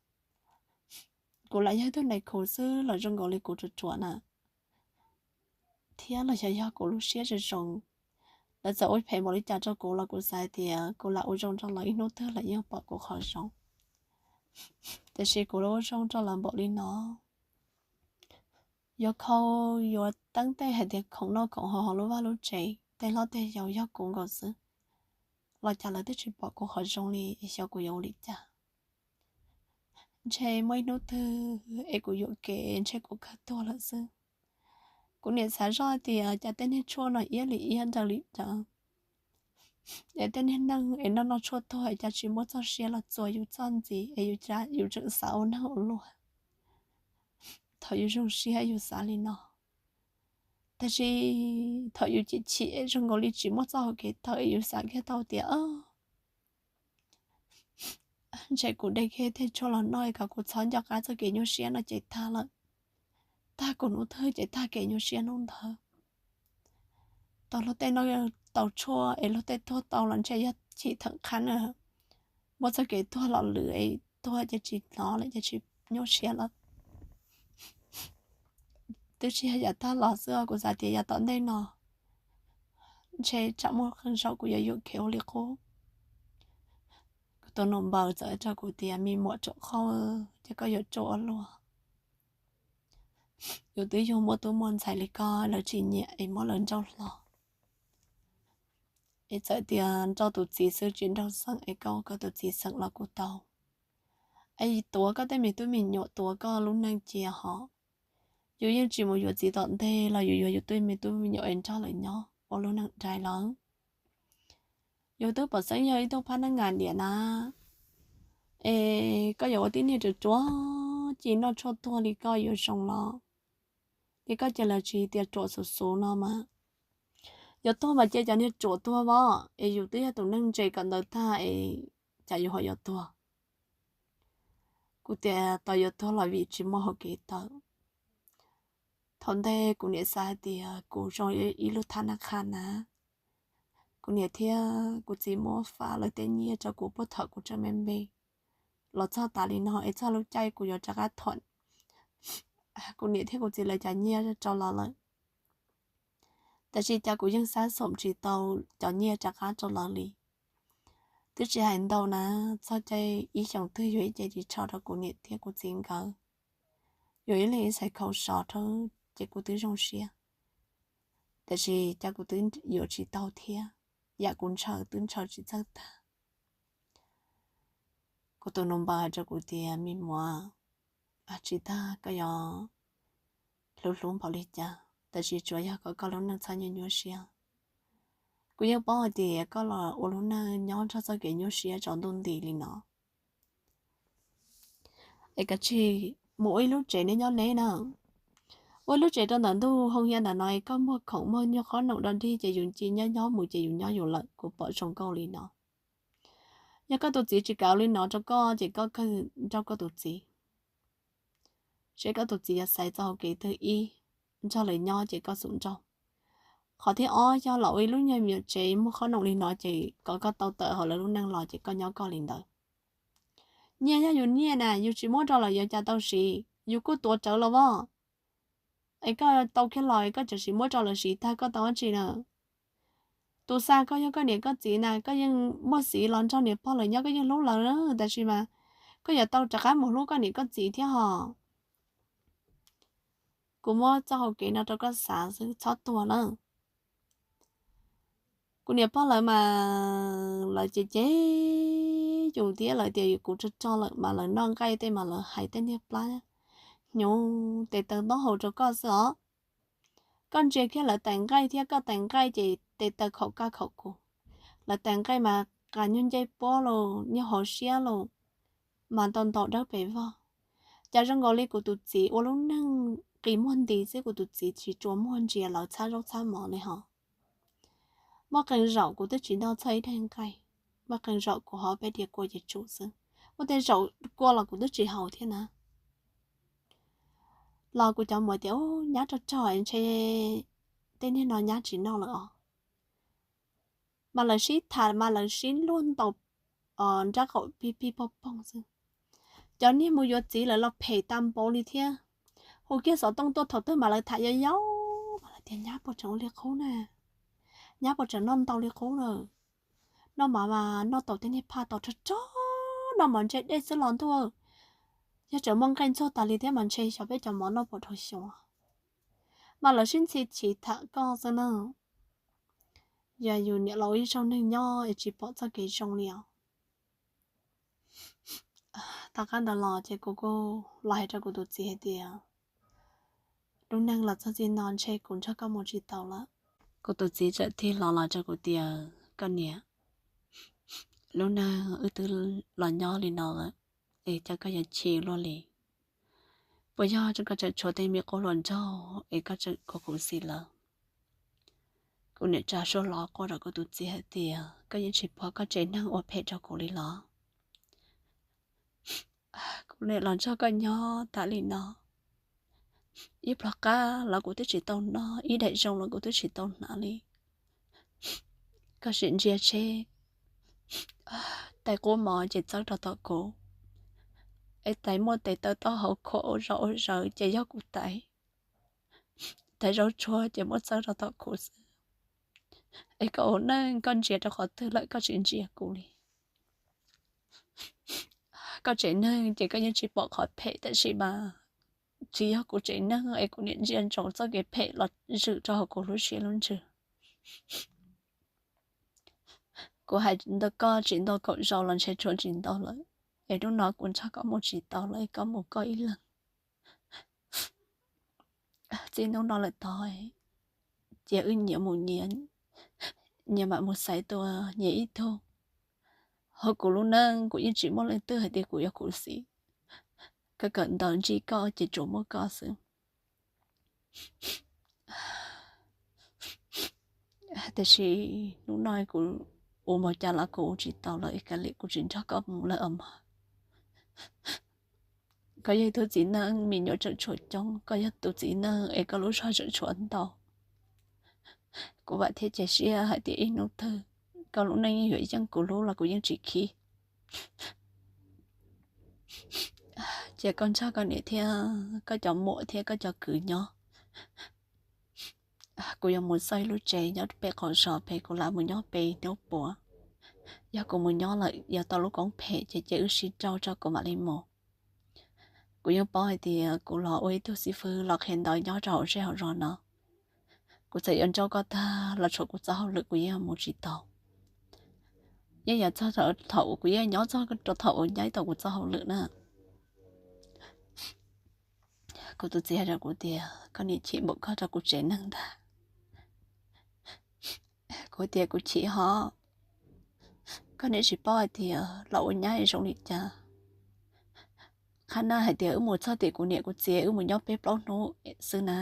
Kuv lam yog ib tug neeg khuv xwb los zoo nkaus li kuv ruam ruam na, thiab los xyov yog kuv lub siab zoo zoo, lawv txawm ua phem npaum li cas rau kuv los kuv xav hais tias kuv lam ua zoo rau lawv ib hnub twg lawv yeej pom kuv qhov zoo. Tiam sis kuv ua zoo rau lawv npaum li no, yuav khau yuav teeb tej hais tias khoom noj khoom haus hauv lub vaj lub tsev tej hlob tej yau yog kuv nkaus xwb, los cas lawv twb tsis pom kuv qhov zoo li es xyov kuv yuav ua li cas. Ntshe muaj ib hnub twg es kuv yuam kev ntshe kuv kawg tuag lawm xwb. Kuv niam xav zoj tias cas tej niag tshuaj no iab li iab daw li daw, es tej niag neeg es noj noj tshuaj tuag es cas tsis muaj txoj sia los txuas yus txoj ntxiv es yus tseem xav ua neeg ua luag. Thaum yus zoo siab yus xav li no, tab sis thaum yus chim chim zoo nkaus li tsis muaj txoj hau kev tawm es yus xav kiag tau tias ntshe kuv de kiag tej tshuaj los noj kom kuv txhob nco qab txoj kev nyuaj siab no ces tag lawm. Tag kuv hnub twg ces tag kev nyuaj siab hnub ntawd. Tau luag tej noj tau tshuaj es luag tej tuag tau los ntshe yog chim theem qhab na, muaj txoj kev tuag los lwm es tuag ces tsis hnov lawm ces tsis nyuaj siab lawm. Twb tsis yog yav tag los xwb os, kuv xav tias yav tom ntej no ntshe tsam muaj qee zaum kuv yuav yuam kev ua li qub. Kuv tus nus npawg txawm rau kuv tias me muam ruam qhauj, ces koj yuav ruam ua luaj. Yus twb yug muaj tub muaj ntxhais li koj lawv tsis nyiam es muab lawv nrauj hlo, es txawm tias nrauj tus txiv xwb tsis nrauj xeem es koj ua koj tus txiv xeem los kuj tau. Es tuav koj tej me tub me nyuam tuav koj lub neej cia hos. Yus yeej tsis mus yuav txiv tom ntej los yus yuav yus tej me tub me nyuam es nrog lawv nyob ua lub neej dai lawm. Yus twb pom xeeb yog ib tug phab neeb ngas diam na, es koj yuav ua tib niag ruam ruam ci noj tshuaj tuag li koj yuav zoo los? Li koj ces lawv tsis tias ruam xuv xuv no mas, yuav tuag mas cia cov niag ruam tuag vov es yus twb yog tus neeg ntse kawm ntawv tag es cas yus ho yuav tuag. Kuv tias tau yuav tuag los vim tsis muaj hau kev tawm. Thaum ntej kuv niam xav hais tias kuv zoo ib lub thab nab qha na, kuv niam thiab kuv txiv muab fav lawv tej nyiaj rau kuv puag thaum kuv tseem me me, los txog tas li no es txog lub caij kuv yuav rov qab thom kuv niam thiab kuv txiv lawv cov nyiaj rau los lawm. Tab sis cas kuv yeej xav xoom tsis tau cov nyiaj rov qab rau lawv li. Twb tsis hais ntau na, txog caij ib xyoos twg yuav ib ce ris tsho rau kuv niam thiab kuv txiv nkawd, yuav ib leeg ib txhais khau sov rau ces kuv twb zoo siab. Tab sis cas kuv twb yuav tsis tau thiab, yam kuv ntshaw twb ntshaw tsis txawj tag. Kuv tus nus npawg hais rau kuv tias me muam, tsis tas koj yuav hlub hlub npaum li cas tab sis tsuas yog kom koj lub neej txhob nyuaj nyuaj siab. Kuv yeej paub hais tias koj los ua lub neej nyob nrog txoj kev nyuaj siab tsaus ntuj nti li no, es kav tsij mus ua ib lub tsev neb nyob neb na. Ua ib lub tsev rau ntawm ntug hoo hia ntawm no es koj muag khoom muag nyuag qhob noom dog dig ces yus cia nyob nyob mus ces yus nyob yus lawm, kuv pom zoo nkauj li no. Yog koj tus txiv tsis kam li no rau koj ces koj kawg nrauj koj tus txiv, seb koj tus txiv yuav xaiv txoj hau kev twg ib, nrog lawv nyob ces koj xub nrauj. Qhov thib ob yog los ua ib lub nyuag me nyuam tsev muag qhob noom li no ces kom koj tau tawm hauv lawv lub neej los ces koj nyob koj li ntawd. Nyiaj yog yus nyiaj na, yus tsis muab rau lawm yuav cas tau siv, yus kuj tuav rawv los voj. Es koj tau kiag los koj tseem sim muab rau lawv siv tag koj tau dab tsi na? Tus xa koj yog koj niam koj txiv na, koj yeej muaj xiv los nrog niam pog lawv nyob koj yeej hlub lawv na, tab sis mas koj yuav tau rov qab mus hlub koj niam koj txiv thiab hos. Kuv muab txoj hau kev no rau koj xav xwb txhob tuag lawm. Kuv niam pog lawv mas lawv cem cem yus thiab lawv tias yus kuv rog rog lawm mas lawv noj nqaij tej mas lawv hais tej niag plab hnyuv tes taw ntaub hau rau koj xwb os. Koj ntsia kiag lawv tais nqaij thiab koj tais nqaij ces tes taw khaum koj khaum kuv. Lawv tais nqaij mas qas nyuag ncej puab los nyuag hauv siab los mas ntau ntau dawb pes vog. Cas zoo nkaus li kuv tus txiv ua lub neej qis muag nti xwb, kuv tus txiv tsis tsuas muag ntsia lawv txhab zaub txhab mov li hos. Muaj qee zaum kuv twb tsis noj txog ib daig nqaij, muaj qee zaum kuv hov peb diav kua ces tsum xwb, muaj tej zaum kua los kuv twb tsis haus thiab na. Los kuv cov muam tias, Ub, nyab rog rog ntshe tej niag no nyab tsis noj lawm os. Mas lawv sib tham mas lawv sib luag ntaus nrab qaum pig pig poog poog xwb. Cov niag mus yuav txiv lawv los phem tas npaum li thiab. Hu kiag xov tooj tuaj thaum twg mas lawv tham yau yau mas lawv tias, Nyab puas tseem ua li qub na? Nyab puas tseem noj ntau li qub lawm? Noj mov mas noj tau tej niag phaj tau rog rog, noj mov ntshe dej xwb los ntuj. Yog tseem muaj nqaij ntxuag tas li thiab mas ntshe xyov peb cov mov noj puas dhau xyoo. Mas lawv sib ntxhi chiv tham koj xwb na. Yog yus niam laus ib zaug neeg nyob es tsis pom txoj kev zoo li os. Tom qab ntawd los ces kuv kuj los hais rau kuv tus txiv hais tias, Lub neej los txog txij no ntshe kuv nrog koj mus tsis tau lawm. Kuv tus txiv txawm tig los los rau kuv tias, Koj niam, lub neej wb twb los nyob li no lawm, es cas koj yuav chim luaj li? Puas yog koj tseem tshuav tej me qub hluas nraug es koj tseem khuv xim lawm? Kuv niam tsa suab hlo quaj rau kuv tus txiv hais tias, Koj yeej tsis pom koj tsev neeg ua phem rau kuv li los? Kuv niam los nrog koj nyob tas li no, ib pluag qab los kuv twb tsis tau noj, ib daim zoo los kuv twb tsis tau hnav li. Koj sim ntsia seb, tais qub mov ces txawb rau tom kuv, es tais muaj tes taw taub hau khuam ua zog ua zaws ces yog kuv tais. Tais zaub tsuag ces muab txawb rau tom kuv xwb. Es koj ua neej koj ntsia rau qhov twg lawm koj tsis ntsia kuv li? Koj tsev neeg ces koj yeej tsis pom qhov phem, tab sis mas tsis yog kuv tsev neeg es kuv niam ntsia ntsoov txoj kev phem los zwm rau hauv kuv lub siab lub ntsws. Kuv hais ntawm koj tsis ntau kaum zaus los ntshe tshuav tsis ntau lawm, es hnub no kuv nrog koj mus tsis tau lawm es koj mus koj ib leeg. Txij hnub no lawm tod, cia wb nyias mus nyias, nyias mam mus xaiv tua nyias ib tug. Hauv kuv lub neej kuv yeej tsis muaj leej twg hais tias kuv yog kuv xib. Kawm kawm ntawv ntsib koj ces tsuas muaj koj xwb. Tiam sis hnub no kuv ua mus cas los kuv ua tsis tau lawm, kav liam kuv tsis nrog koj mus lawm os mog. Koj yog ib tug txiv neej me nyuam tseem tshuav coob, koj yog tus txiv neej es koj lub zog tseem tshuav ntau. Kuv vam thiab cia siab hais tias ib hnub twg koj lub neej yuav yeej kuv hlub los kuv yeej tsis khib. Cia koj nrog koj niam thiab koj cov muam thiab koj cov kwv nyob. Kuv yuav mus txog ib lub tsev nyob pem qaum zos pem, kuv lam mus nyob pem hnub puav. Yog kuv mus nyob lawm yuav tau lub koob phem ces cia wb sib raug tso kuv mam li mus. Kuv yeej paub hais tias kuv los ua ib tug xib fwb los qhia ntawv nyob rau hauv zej hauv zos no. Kuv txawm yuav nrauj koj tag los tshuav kuv txoj hauj lwm kuv yeej mus tsis tau. Yeej yuav txog thaum kuv yeej nyob txog rau thaum uas nyob tau kuv txoj hauj lwm na. Kuv tus txiv hais rau kuv tias, koj niam chim npaum koj rau kuv tsev neeg ntag. Kuv tias kuv chim hos, koj niam tsis paub hais tias los ua nyab zoo li cas. Qhab na hais tias wb mus txog tim kuv niam kuv txiv wb mus nyob peb plaub hnub xwb na,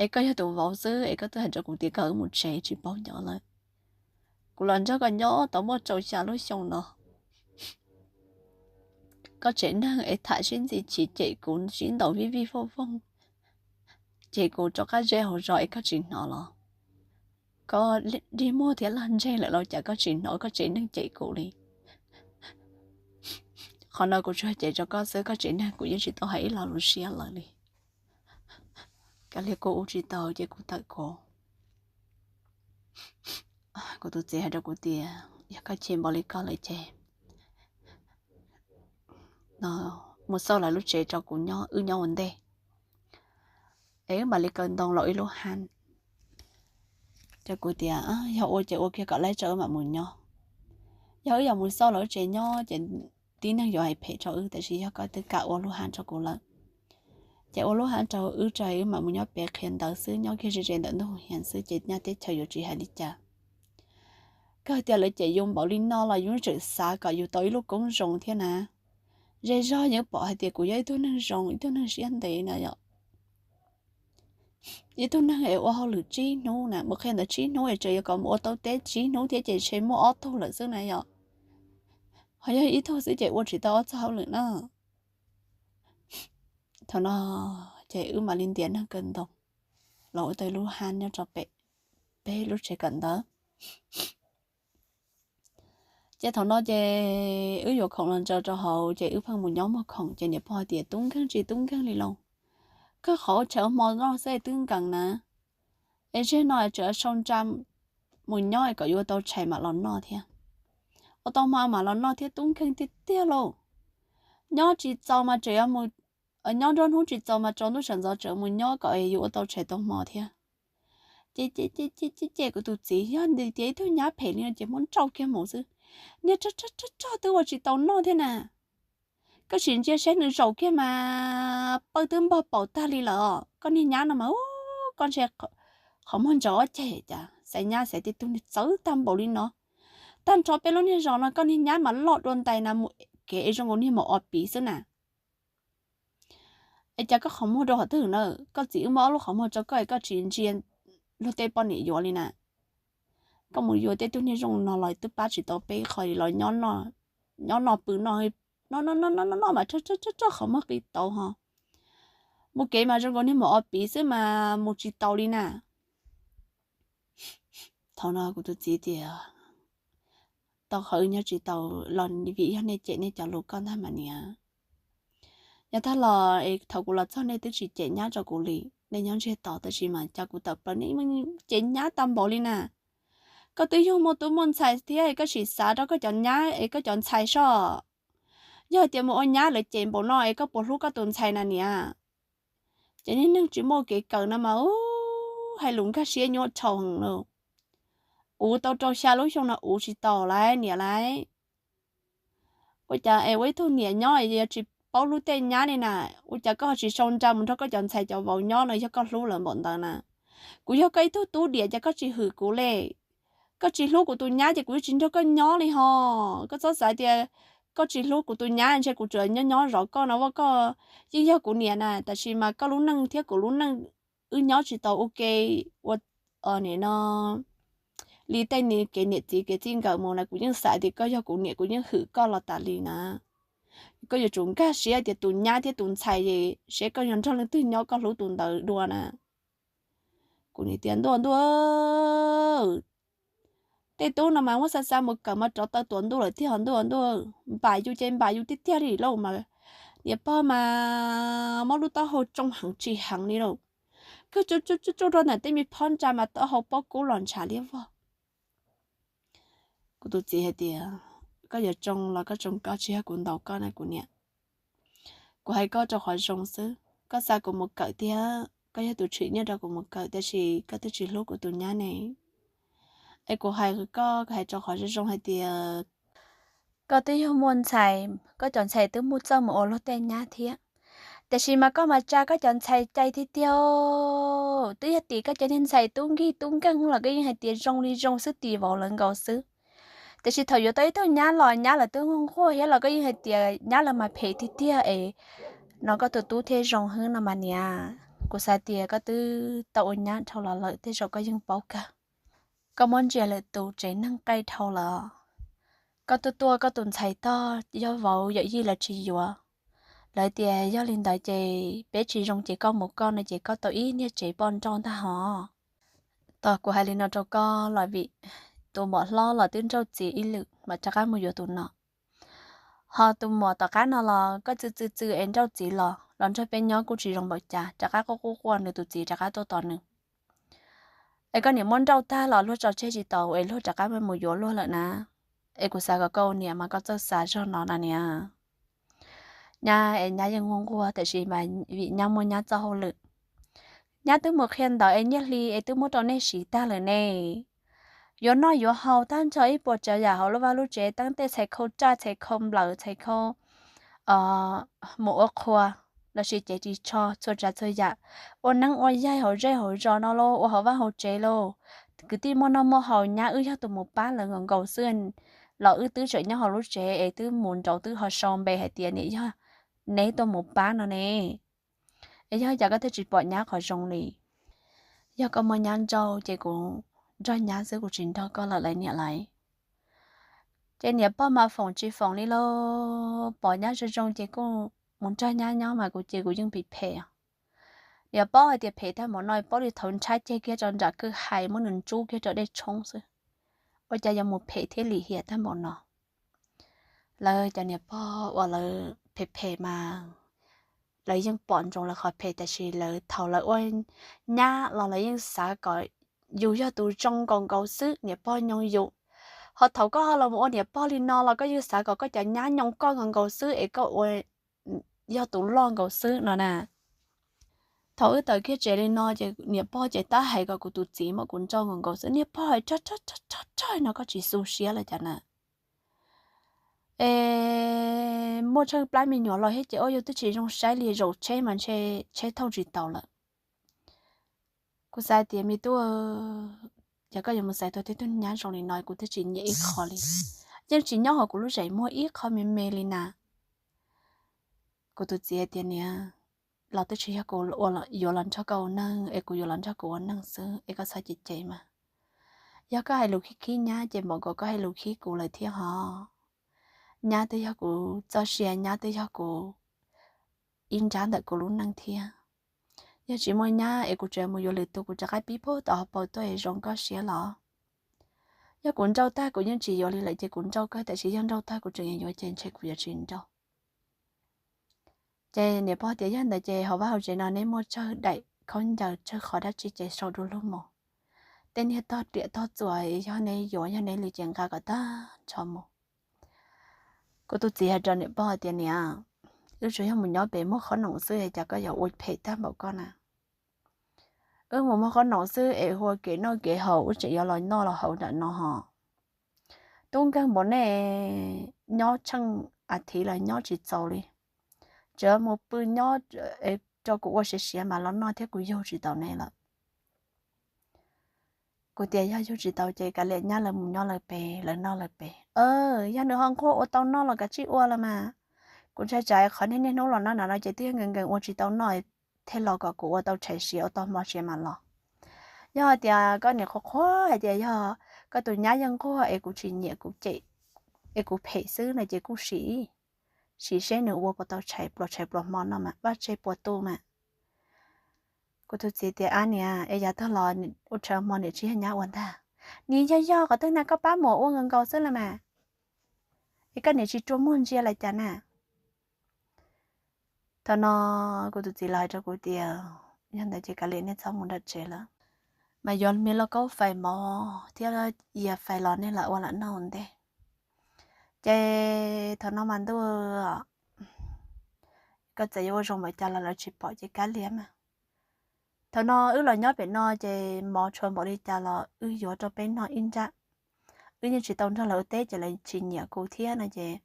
es koj yog tus vauv xwb es koj twb hais rau kuv tias kom wb mus tsev tsis paub nyob lawm. Kuv los nrog koj nyob tau muaj rau xya lub xyoo no, koj tsev neeg es tham sib ntxi chim cem kuv sib ntaus vij vij vooj vooj, cem kuv rov qab ze hauv zos es koj tsis hnov los? Koj dig muag thiab lag ntseg lawm los cas koj tsis hnov koj tsev neeg cem kuv li? Qhov no kuv tsuas cem rau koj xwb, koj tsev neeg kuv yeej tsis tau hais ib lo lus siab lawm li. Kav liam kuv ua tsis tau ces kuv tawm kuv. Kuv tus txiv hais rau kuv tias yog koj chim npaum li koj lawm ces no mus xauj lawv lub tsev rau kuv nyob, wb nyob ua ntej, es wb mam li kaw ntoo los wb lub hab. Rau kuv tias yog ua ces ua kiag kom laib tso wb mam mus nyob. Yog wb yuav mus xauj lawv lub tsev nyob ces tib neeg yuav hais phem rau wb, tiam sis yog koj twb kam ua lub hab rau kuv lawm ces ua lub hab rau wb tso wb mam mus nyob pem qhia ntawd xwb, nyob kiag ze ze ntawm ntug hiav xwb ces nyab teb chaws yuav tsis hais li cas. Koj tias lawv cem yus npaum li no los yus tseem xav kom yus tau ib lub koob zoo thiab na. Zej zog yeej pom hais tias kuv yog ib tug neeg zoo, ib tug neeg siab ntev na yom, ib tug neeg es ua hauj lwm tsib hnub na, mus qhia ntawd tsib hnub es tseem yuav kom mus ua tau teb tsib hnub thiab ces ntshe muaj ob tug lawm xwb na yom. Ho yog ib tug xwb ces ua tsis tau ob txoj hauj lwm na. Thaum no ces wb mam li ntiav neeg kaw ntoo los ua tau lub hab nyob rau pem peb lub tsev kawm ntawv. Ces thaum no ces wb yuav khoom los ntsaws rau hauv ces wb pheej mus nyob muag khoom ces niam pog tias tub nkeeg tsis tub nkeeg li lauj, koj qhov tshais hmo noj xwb twb nkees na, es tseg no tseem sau ntsa mus nyob kom yuav tau tshais mam los noj thiab, ua tau hmo mam los noj thiab, tub nkeeg tiag tiag lauj. Nyob tsis txaus mas tseem yuav mus, nyob nruab hnub tsis txaus mas tsaus ntuj sawv ntxov tseem mus nyob kom yus ua tau tshais tau hmo thiab. Ces ces ces ces kuv tus txiv yog tias ib tug nyab phem li no ces muab nrauj kiag mus xwb. Niag rog rog rog twb ua tsis tau noj thiab na. Koj sim ntsia saib nws zaum kiag mas pawg twb npog paum tag li lawm. Koj niag nyab no mas, koj ntshe qhov muag ntsaum ob ceg cas xaiv nyab xaiv tej tug niag txawv tag npaum li no. Tag nrho peb lub niag zos no koj niag nyab mas loj dua ntais na, mus kev es zoo nkaus niag maum os piv xwb na. Es cas koj qhov muag rau qhov twg na? Koj txiv wb muab ob lub qhov muag rau koj es koj tsis ntsia luag tej poj niam yuav li na. Koj mus yuav tej tug niag zoo no los twb pab tsis tau peb qho li los nyob noj pw noj, noj noj noj mas rog rog qhov muag qis tau ho. Mus kev mas zoo nkaus niag maum os piv xwb mas mus tsis tau li na. Thaum no kuv tus txiv tias, tau qhov wb nyob tsis tau los vim yog nej cem nej cov lus koj ntag mas niam. Yog tag los es thaum kuv los txog nej twb tsis cem nyab rau kuv li, nej nyob ntsiag to, tab sis mas cas kuv tawm plaws nej cem nyab tag npaum li na. Koj twb yug muaj tub muaj ntxhais thiab es koj sim xav rau koj cov nyab es koj cov ntxhais soj. Yog tias mus ua nyab lawv cem npaum no es koj puas hlub koj tus ntxhais na niam? Ces niag neeg tsis muaj kev kawm no mas hais lus nkag siab nyuaj dhau heev lauj. Uv tau rau xya lub xyoo no uv tsis tau lauj niam lauj. Ua cas es ua ib tug niam nyob yuav tsis paub hlub tej nyab li na? Ua cas koj ho tsis sau nra mus nrog koj cov ntxhais cov vauv nyob no yog koj hlub lawv npaum ntawd na? Kuv yog koj ib tug tub diam cas koj tsis hwm kuv li? Koj tsis hlub kuv tus nyab ces kuv yeej tsis nrog koj nyob li ho. Koj txhob xav tias koj tsis hlub kuv tus nyab ntshe kuv tsuas nyob nyob zov koj no, koj yeej yog kuv niam na, tab sis mas koj lub neej thiab kuv lub neej wb nyob tsis tau ua ke ua no li tej kev niam txiv kev txij nkawm mus na. Kuv yeej xav tias koj yog kuv niam, kuv yeej hwm koj los tas li na. Koj yuav tsum nkag siab tias tus nyab thiab tus ntxhais es seb koj yog nrog leej twg nyob koj hlub tus ntawd dua na. Kuv niam tias, Ntuj, Ntuj, tej tub no mas muab xa xa mus kawm mas rov tau tuav ntuj lawm tiag, Ntuj, Ntuj, npam yus ces npam yus tiag tiag li lauj mas. Niam pog mas muab lub taub hau tsoo heev tsis heev li lauj. Koj tsuj tsuj rau ntawm tej me phab ntsa mas taub hau pob kub los ntshav liab vog. Kuv tus txiv hais tias, Koj yuav tsoo los koj tsoo koj, tsis yog kuv ntaus koj na kuv niam. Kuv hais koj rau qhov zoo xwb, koj xa kuv mus kawm thiab koj yog tus tshwm nyiaj rau kuv mus kawm, tiam sis koj twb tsis hlub kuv tus nyab ne. Es kuv hais koj, kuv hais rau qhov zoo zoo hais tias koj twb yog muaj ntxhais, koj cov ntxhais twb muaj txawj mus ua luag tej nyab thiab, tiam sis mas koj mas tsa koj cov ntxhais cai tiag tiag. Twb yog tim koj cov niag ntxhais tub nkig tub nkeeg los koj yeej hais tias zoo li zoo xwb, tim vauv lawv nkaus xwb. Tiam sis thaum yuav tau ib tug nyab los nyab lawv twb nquag nquag thiab los koj yeej hais tias nyab lawv mas phem tiag tiag es no koj tus tub thiaj zoo hwb no mas niam. Kuv xav tias koj twb tau ua nyab dhau los lawm, tej zaum koj yeej paub kawg. Koj muab ntsia lwm tus tsev neeg qaij dhau lawm. Koj tuaj tuaj koj tus ntxhais tog, yog vauv yawm yij lawv tsis yuav. Lawv tias yog li ntawd ces peb tsis zoo ces koj mus koj no ces koj tau ib niag tsev poj nrauj ntag hos. Tos kuv hais li no rau koj los vim tus muam hlob los twb nrauj txiv ib lwm mas rov qab mus yuav tus no. Ho tus muam tom qab no los koj txw txw txw es nrauj txiv los los nrog peb nyob kuj tsis zoo npaum cas, rov qab quaj quaj quaj nws tus txiv rov qab tuaj tos nws. Es koj niam muab nrauj tag los luag tso tseg tsis tau es luag rov qab mus yuav luag lawm na. Es kuv xav kom koj ua niam mas koj txawj xav zog no na niam. Nyab es nyab yeej nquag nquag tiam sis mas vim nyab muaj nyab txoj hauj lwm. Nyab twb mus qhia ntawv es nyiaj hli es twb muab rau nej siv tag lawm ne. Yuav noj yuav haus tag nrho ib puas tsav yam hauv lub vaj lub tsev, teeb tej txhais khau raj txhais khau nplawm txhais khau mus ua qhua lossis cev ris tsho txhua tsav txhua yam, ua neeb ua yaig hauv zej hauv zos no lauj, ua hauv vaj hauv tsev lauj. Kwv tij muaj noj muaj haus, nyab wb yog tus mus pab lawv nkaus nkaus xwb, los wb twb tseem nyob hauv lub tsev es twb mus nraud twb ho sau npe hais tias niam yog neb tuaj mus pab no ne. Es yog cas koj thiaj tsis pom nyab qhov zoo li? Yog koj muaj nyab nrauj ces kuv nrog nyab xwb, kuv tsis nrog koj lawm lauj niam lauj. Ces niam pog mas foom tsis foom li lauj, pom nyab zoo zoo ces kuj mus nrog nyab nyob mas kuv ces kuv yeej phem phem os. Niam paub hais tias phem tag npaum no, paub li thaum ntshab ceg kiag rau nram kwj ha muab nws ntsub kiag rau dej tshoob xwb, ua cas yuav mus phem thiab lim hiam tag npaum no. Lawv cov niam pog uas lawv phem phem mas lawv yeej pom ntsoov lawv qhov phem, tiam sis lawv thaum lawv ua nyab los lawv yeej xav kom yus yog tus zoo nkaus nkaus xwb, niam pog nyoog yus. Ho thaum koj ho los ua niam pog li no los koj yeej xav kom koj cov nyab nyoog koj nkaus nkaus xwb es koj ua yog tus loj nkaus xwb no na. Thaum wb tawm kiag tsev li no ces niam pog ces tab hais kom kuv tus txiv muab kuv nrauj nkaus nkaus xwb, niam pog hais rog rog rog rog no koj tsis xu siab los cas na. Es muaj tsheej plab me nyuam los thiab ces ua yus twb tsis zoo saib li, zaum tsheb mas ntshe tsheb thauj tsis tau lawm. Kuv xav tias me tub, yog koj yuav mus xaiv tau tib tug nyab zoo li no kuv twb tsis nyiam ib qho li. Yeej tsis nyob hauv kuv lub zeem muag ib qho me me li na. Kuv tus txiv hais tias niam, los twb tsis yog kuv yuav los nrog koj ua neej es kuv yuav los nrog kuv ua neej xwb es koj txhob cem cem mas. Yog koj hais lus khib khib nyab ces npaum nkaus koj hais lus khib kuv lawm thiab hos. Nyab twb yog kuv txoj sia, nyab twb yog kuv ib nrab ntawm kuv lub neej thiab. Yog tsis muaj nyab es kuv tseem mus yuav lwm tus kuv rov qab pib puag tom hauv paus tuaj es zoo koj siab los? Yog kuv nrauj tag kuv yeej tsis yuav li lawm ces kuv nrauj kawg, tiam sis yog nrauj tag kuv tseem yuav ces ntshe kuv yuav tsis nrauj. Ces niam pog tias yog ntawd ces hauv vaj hauv tsev no neb muaj tsawg daim khaub ncaws tsawg qhov dab tsi ces sau du lug mus. Tej niag tog riam tog txuas yog neb yuav yog neb li ces nqa kom tag nrho mus. Kuv tus txiv hais rau niam pog tias niam, wb tsuas yog mus nyob pem muag qhob noom xwb es cas koj yuav ua phem tag npaum koj na? Wb mus muag qhob noom xwb es hu ua kev noj kev haus wb tseem yuav los noj los haus nram no hos. Tub nkeeg npaum nej nyob tsheej a thiv los nyob tsis txaus li. Tseem mus pw nyob rau kuv ua siav siav mas los noj thiab kuv yug tsis tau nej lawm. Kuv tias yog yug tsis tau ces kav liam nyab lawv mus nyob lawv pem lawv noj lawv pem. Yog nws ho nquag ua tau noj los kav tsij ua los mas. Kuv ntshai tsam qhov niaj niaj hnub los noj nram no ces twb yog nkees nkees ua tsis tau noj thiaj los kom kuv ua tau tshais siav ua tau hmo siav mam los. Yog hais tias koj niam qhuav qhuav hais tias yog koj tus nyab yeej nquag es kuv tsis nyiam kuv cem es kuv phem xwb no ces kuj sim, sim seb nws ua puas tau tshais pluas tshais pluas hmo no mas vaj tse puas tu mas. Kuv tus txiv tias ab niam es yav tag los ua tshais hmo niam tsis yog nyab ua ntag. Nim yog yog qhov twg na koj pab muam ua nkaus nkaus xwb los mas. Es koj niam tsis rua muag ntsia los cas na? Thaum no kuv tus txiv los hais rau kuv tias yog ntawd ces kav liam nej txhob mus nram tsev lawm, mas yuav me lauj kaub fais mov thiab yias fais los nej lam ua lam noj ua ntej. Ces thaum no mas ntuj, koj txawm yuav ua zoo npaum cas los lawv tsis pom ces kav liam mas. Thaum no wb los nyob pem no ces mov tshuav npaum li cas los wb yuav rau peb noj ib nrab. Wb yeej tsis tau nrog lawv ua teb ces lawv tsis nyiam kuv thiab no ces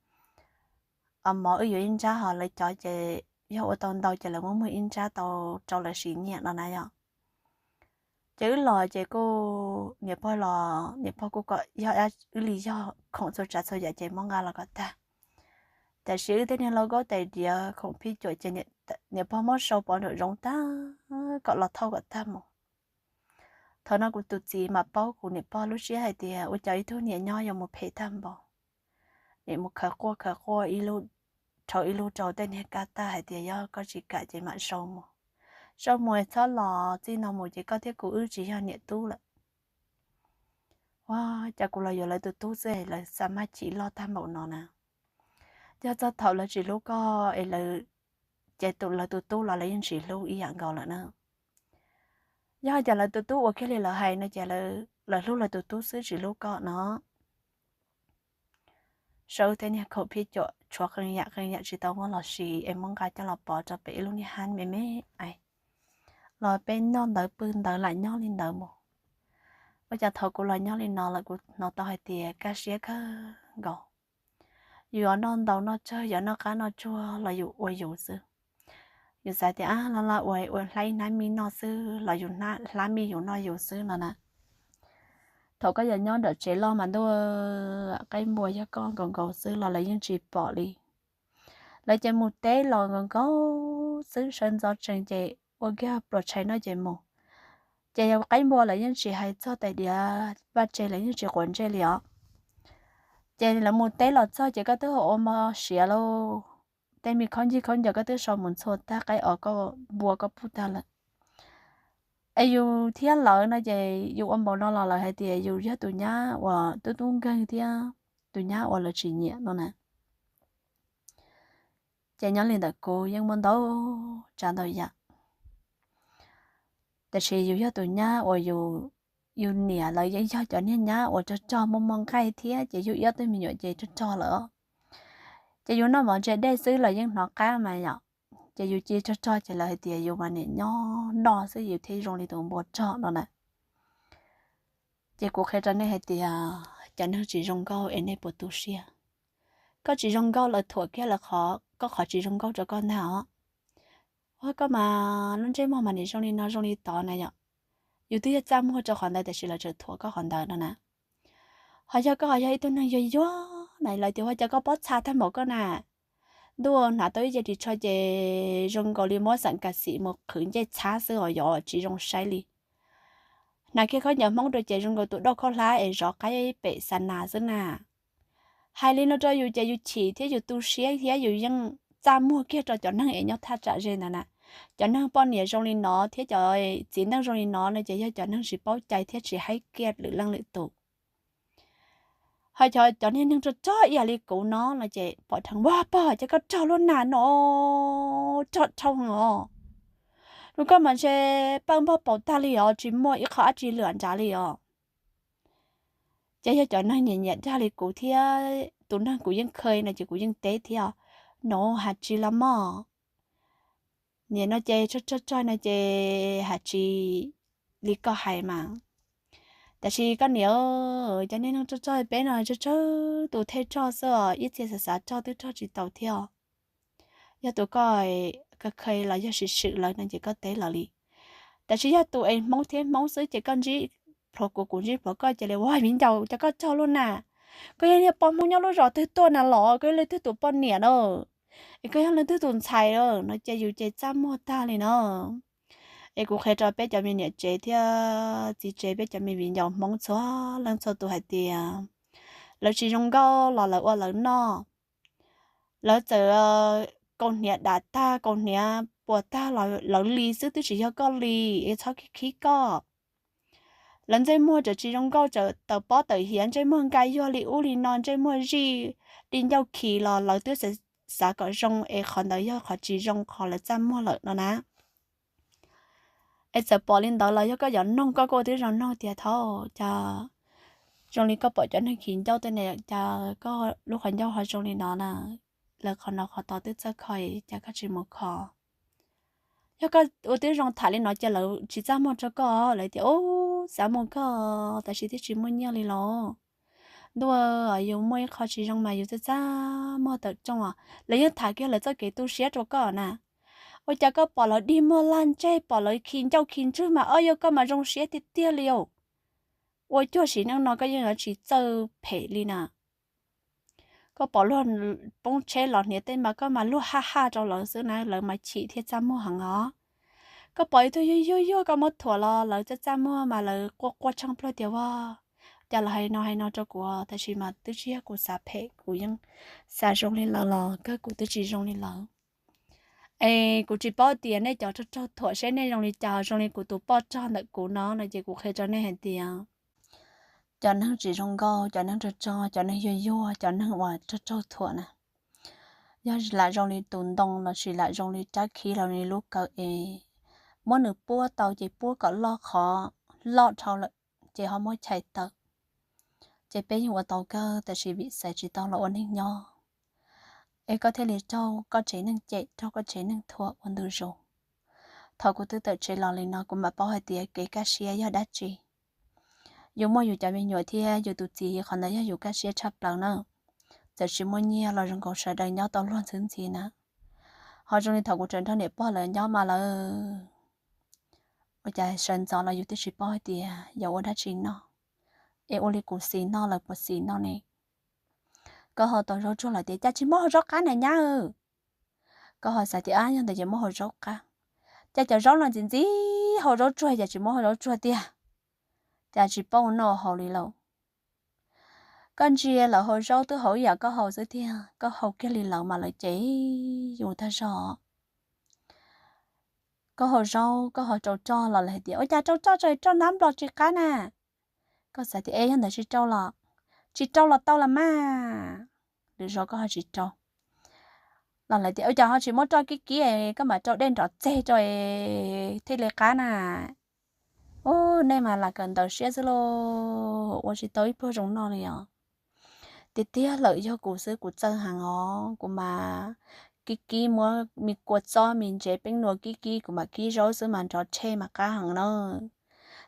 mov wb yuav ib nrab ho lawv cov ces yog ua tau ntau ces lawv muab muag ib nrab tau rau lawv siv nyiam no na yom. Ces wb los ces kuj niam pog los niam pog kuj kom yog wb li yog khoom txhua tsav txhua yam ces muab nqa los kom tag. Tiam sis wb tej niag lauj kaub tais diav khoom phij cuam ces niam pog muab sau pov nraum zoov tag kom los thauj kom tag mus. Thaum no kuv tus txiv mas paub kuv niam pog lub siab hais tias ua cas ib tug niam nyob yuav mus phem tag npaum. Niam mus khaws quaj khaws quaj ib lub rau ib lub rau tej niag kab tag hais tias yog koj tsis kam ces mam sau mus. Sau mus txhob los, txij no mus ces koj thiab kuv wb tsis yog niam tub lawm. Ua cas kuv los yuav lawv tus tub xwb lawv xa maj chim loj tag npaum no na. Yog txog thaum lawv tsis hlub koj es lawv, ces lawv tus tub los lawv yeej tsis hlub ib yam nkaus lawm na. Yog hais tias lawv tus tub ua kiag li lawv hais no ces lawv hlub lawv tus tub xwb tsis hlub koj no. Saib tej niag khoom phij cuam tshuav qee yam qee yam tsis tau muaj los sis es muab nqa coj los pov rau pem ib lub niag hab me me, los peb noj ntawd pw ntawd lam nyob li ntawd mus. Ua cas thaum kuv los nyob li no lawm kuv hnov tau hais tias kaj siab kawg nkaus. Yus yuav noj ntau noj tsawg, yuav noj qab noj tsuag los yus ua yus xwb. Yus xav tias ab, laj laj ua ua hlab ib hnab mij noj xwb los yus hlab mij yus noj yus xwb no na. Thaum koj yuav nyob nram tsev loj mas ntuj, qaib npua yog koj nkaus nkaus xwb los lawv yeej tsis pom li. Lawv ces mus teb los nkaus nkaus xwb, sawv ntxov tsees ces ua kiag pluas tshais noj ces mus. Ces yog qaib npua lawv yeej tsis hais txog tais diav vaj tse, lawv yeej tsis quav ntsej li os. Ces lawv mus teb los txog ces koj twb ua mov siav lauj, tej me khaub ncaws khaub ncaws koj twb sau mus ntxhua tag, qaib os koj npua koj puj tag lawm. Es yus thiab lawv no ces yus ua npaum no los lawv hais tias yus yog tus nyab uas tub tub nkeeg thiab tus nyab uas lawv tsis nyiam no na. Ces nyob li ntawm kuv yeej muaj ntau tsav ntau yam, tiam sis yus yog tus nyab uas yus, yus niam lawv yeej yog cov niag nyab uas rog rog muaj muaj nqaij thiab ces yug ib ob tug me nyuam ces rog rog lawm. Ces yus noj mov ntse dej xwb lawv yeej hnov qab mas yom. Ces yus cia rog rog ces lawv hais tias yus mas niam nyob noj xwb yus thiaj zoo li tus npua rog no na. Ces kuv qhia rau nej hais tias cov neeg tsis zoo nkauj es nej puas tu siab? Koj tsis zoo nkauj lawv thuam kiag lawv qhov, koj qhov tsis zoo nkauj rau koj ntag os. Ua koj mas lub ntsej muag mas niam zoo li no zoo li tod na yom. Yus twb yog txaj muag rau qhov ntawd tiam sis lawv tseem thuam koj qhov ntawd no na. Ho yog koj ho yog ib tug neeg yuag yuag na lawv tias ua cas koj pob txha tag npaum koj na. Ntuj, hnav tau ib ce ris tsho ces zoo nkaus li muab xeem kas xim mus qhwv ncej txhab xwb os, yov tsis zoo saib li. Hnav kiag khaub ncaws Hmoob rau ces zoo nkaus tus dauj khaub hlab es zov qaib pem xa nas xwb na. Hais li no rau yus ces yus chim thiab yus tu siab thiab yus yeej txaj muag kiag rau cov neeg es nyob thaj tsam ze ntawd na. Cov neeg poj niam zoo li no thiab cov txiv neej zoo li no no ces yog cov neeg tsis paub cai thiab tsis haib kiag lwm leej lwm tus. Ho cov, cov niag neeg rog rog ib yam li kuv no no ces pom dheev, ua pog ces koj rog luaj nas no, rog dhau os. Rau koj mas ntshe pawj npog paus tag li os, tsis muaj ib qho dab tsi lwm nrad li os. Ces yog cov neeg nyiam nyiam dag li kuv thiab tus neeg kuv yeej kha no ces kuv yeej teb thiab, no has tsis los mog. Niam no ces rog rog rog no ces has tsis li koj hais mas. Tab sis koj niam, cov niag neeg rog rog peb no tsawg tsawg tus thiaj rog xwb os, ib txhia xav xav rog twb rog tsis tau thiab. Yog tus koj kha kha los yog swm swm lawv no ces koj teb lawv li. Tab sis yog tus es Hmoob thiab Hmoob xwb ces koj ntsib plhuav kuv kuv ntsib plhuav koj ces li ua viv ncaus ces koj rog luaj na. Koj yog niag poj Hmoob nyob lub zos twg tuaj na los koj yog leej twg tus poj niam na, es koj yog leej twg tus ntxhais na no ces yus ces txaj muag tag li no. Es kuv qhia rau peb cov me niam tsev thiab txiv tsev, peb cov me viv ncaus Hmoob txhua leej txhua tus hais tias lawv tsis zoo nkauj los lawv ua lawv noj. Lawv txawm kaus hniav dav tag kaus hniav puas tag los lawv li xwb twb tsis yog koj li, es txhob khib koj. Lawv ntsej muag txawm tsis zoo nkauj txawm tawm pob tawm hiav, ntsej muag nka yuag li ub li no, ntsej muag zij li ncauj khi los lawv twb xav kom zoo es qhov ntawd yog qhov tsis zoo qhov lawv txaj muag lawm no na. Es txawm pom li ntawd los yog koj yuav noog koj kuj ua tib zoo noog tias thaum cas zoo li koj pom cov neeg khi ncauj tej ne, cas koj lub qhov ncauj ho zoo li no na, lawv qhov no qhov tod twb txawj kho, cas koj tsis mus kho? Yog koj ua tib zoo tham li no ces lawv tsis txaj muag rau koj, lawv tias ub xav mus koj tab sis twb tsis muaj nyiaj li los. Ntuj, yus muaj ib qho tsis zoo mas yus txaj txaj muag tawm rooj os, lawv yeej tham kiag lawv txoj kev tu siab rau koj na. Ua cas koj pom lawv dig muag laj ntseg, pom lawv khi ncauj khi ntswg mas ob yog koj mas zoo siab tiag tiag li os. Ua cuag sim neej no koj yeej yuav tsis txawj phem li na. Koj pom luag poob tsheb los hniav tej mas koj mas luag haj haj rau lawv xwb na, lawv mas chim thiab txaj muag heev os. Koj pom ib tug yuag yuag yuag koj muab thuam los lawv txaj txaj muag mas lawv quaj quaj tsheej plawg tias ua cas lawv hais no hais no rau kuv, tab sis mas twb tsis yog kuv xav phem, kuv yeej xav zoo li lawv los kawg kuv twb tsis zoo li lawv. Es kuv tsis paub tias nej cov raug raug thuam seb nej zoo li cas, zoo li kuv tus poj rog ntawm kuv no no ces kuv qhia rau nej hais tias cov neeg tsis zoo nkauj, cov neeg raug raug, cov neeg yuag yuag, cov neeg uas raug raug thuam na, yog lam zoo li tus ntoo lossis lam zoo li rab khib los li lub kawm es muab nws puab tau ces puab kom loj qhov loj dhau lawm ces ho muab chais tawm. Ces peb yeej ua tau kawg, tab sis vim xaiv tsis tau los ua neeg nyob es koj thiaj li raug koj tsev neeg cem, raug koj tsev neeg thuam ua ntu zus. Thaum kuv twb tawm tsev los li no kuv mam paub hais tias kev kaj siab yog dab tsi. Yus muaj yus cov me nyuam thiab yus tus txiv, qhov ntawd yog yus kaj siab tshaj plaws na. Txawm tsis muaj nyiaj los zoo nkaus sawv daws nyob tau luag ntxhi ntxhi na. Ho zoo li thaum kuv tseem nrog niam pog lawv nyob mas lawv ua cas sawv ntxov los yus twb tsis paub hais tias yuav ua dab tsi noj, es ua li kuv xis noj lawv puas xis noj ne? Koj ho tau zaub tsuag los tias cas tsis muab hau zaub qab na nyab? Koj ho xav tias ab yog ntawd ces muab hau zaub qab, cas cov zaub no ntxim ntxim hau zaub tsuag cas tsis muab hau zaub tsuag tiag, cas tsis paub ua noj ua haus li lauj? Koj ntsia lawv hau zaub twb hau ib yam koj hau xwb tiag, koj hau kiag li lawv mas lawv cem yus tag zog. Koj hau zaub koj ho rau roj los lawv hais tias ua cas rau roj tso roj nab nplos tsis qab na? Koj xav tias es yog ntawd tsis rau los, tsis rau los tau los mas, lwm zaus koj ho tsis rau los lawv tias ua cas ho tsis muab roj kib kib, koj mam rau dej nrov txeg rau thiaj li qab na. Ub, nej mas lam kawm ntawv siab xwb lauj, ua tsis tau ib pluag zoo noj li os. Tiag tiag lawm yog kuv xwb kuv txawj heev os, kuv mas kib kib muab me kua txob me ntsev peeb nua kib kib kuv mam kib zaub xwb mas nrov tshej mas qab heev na.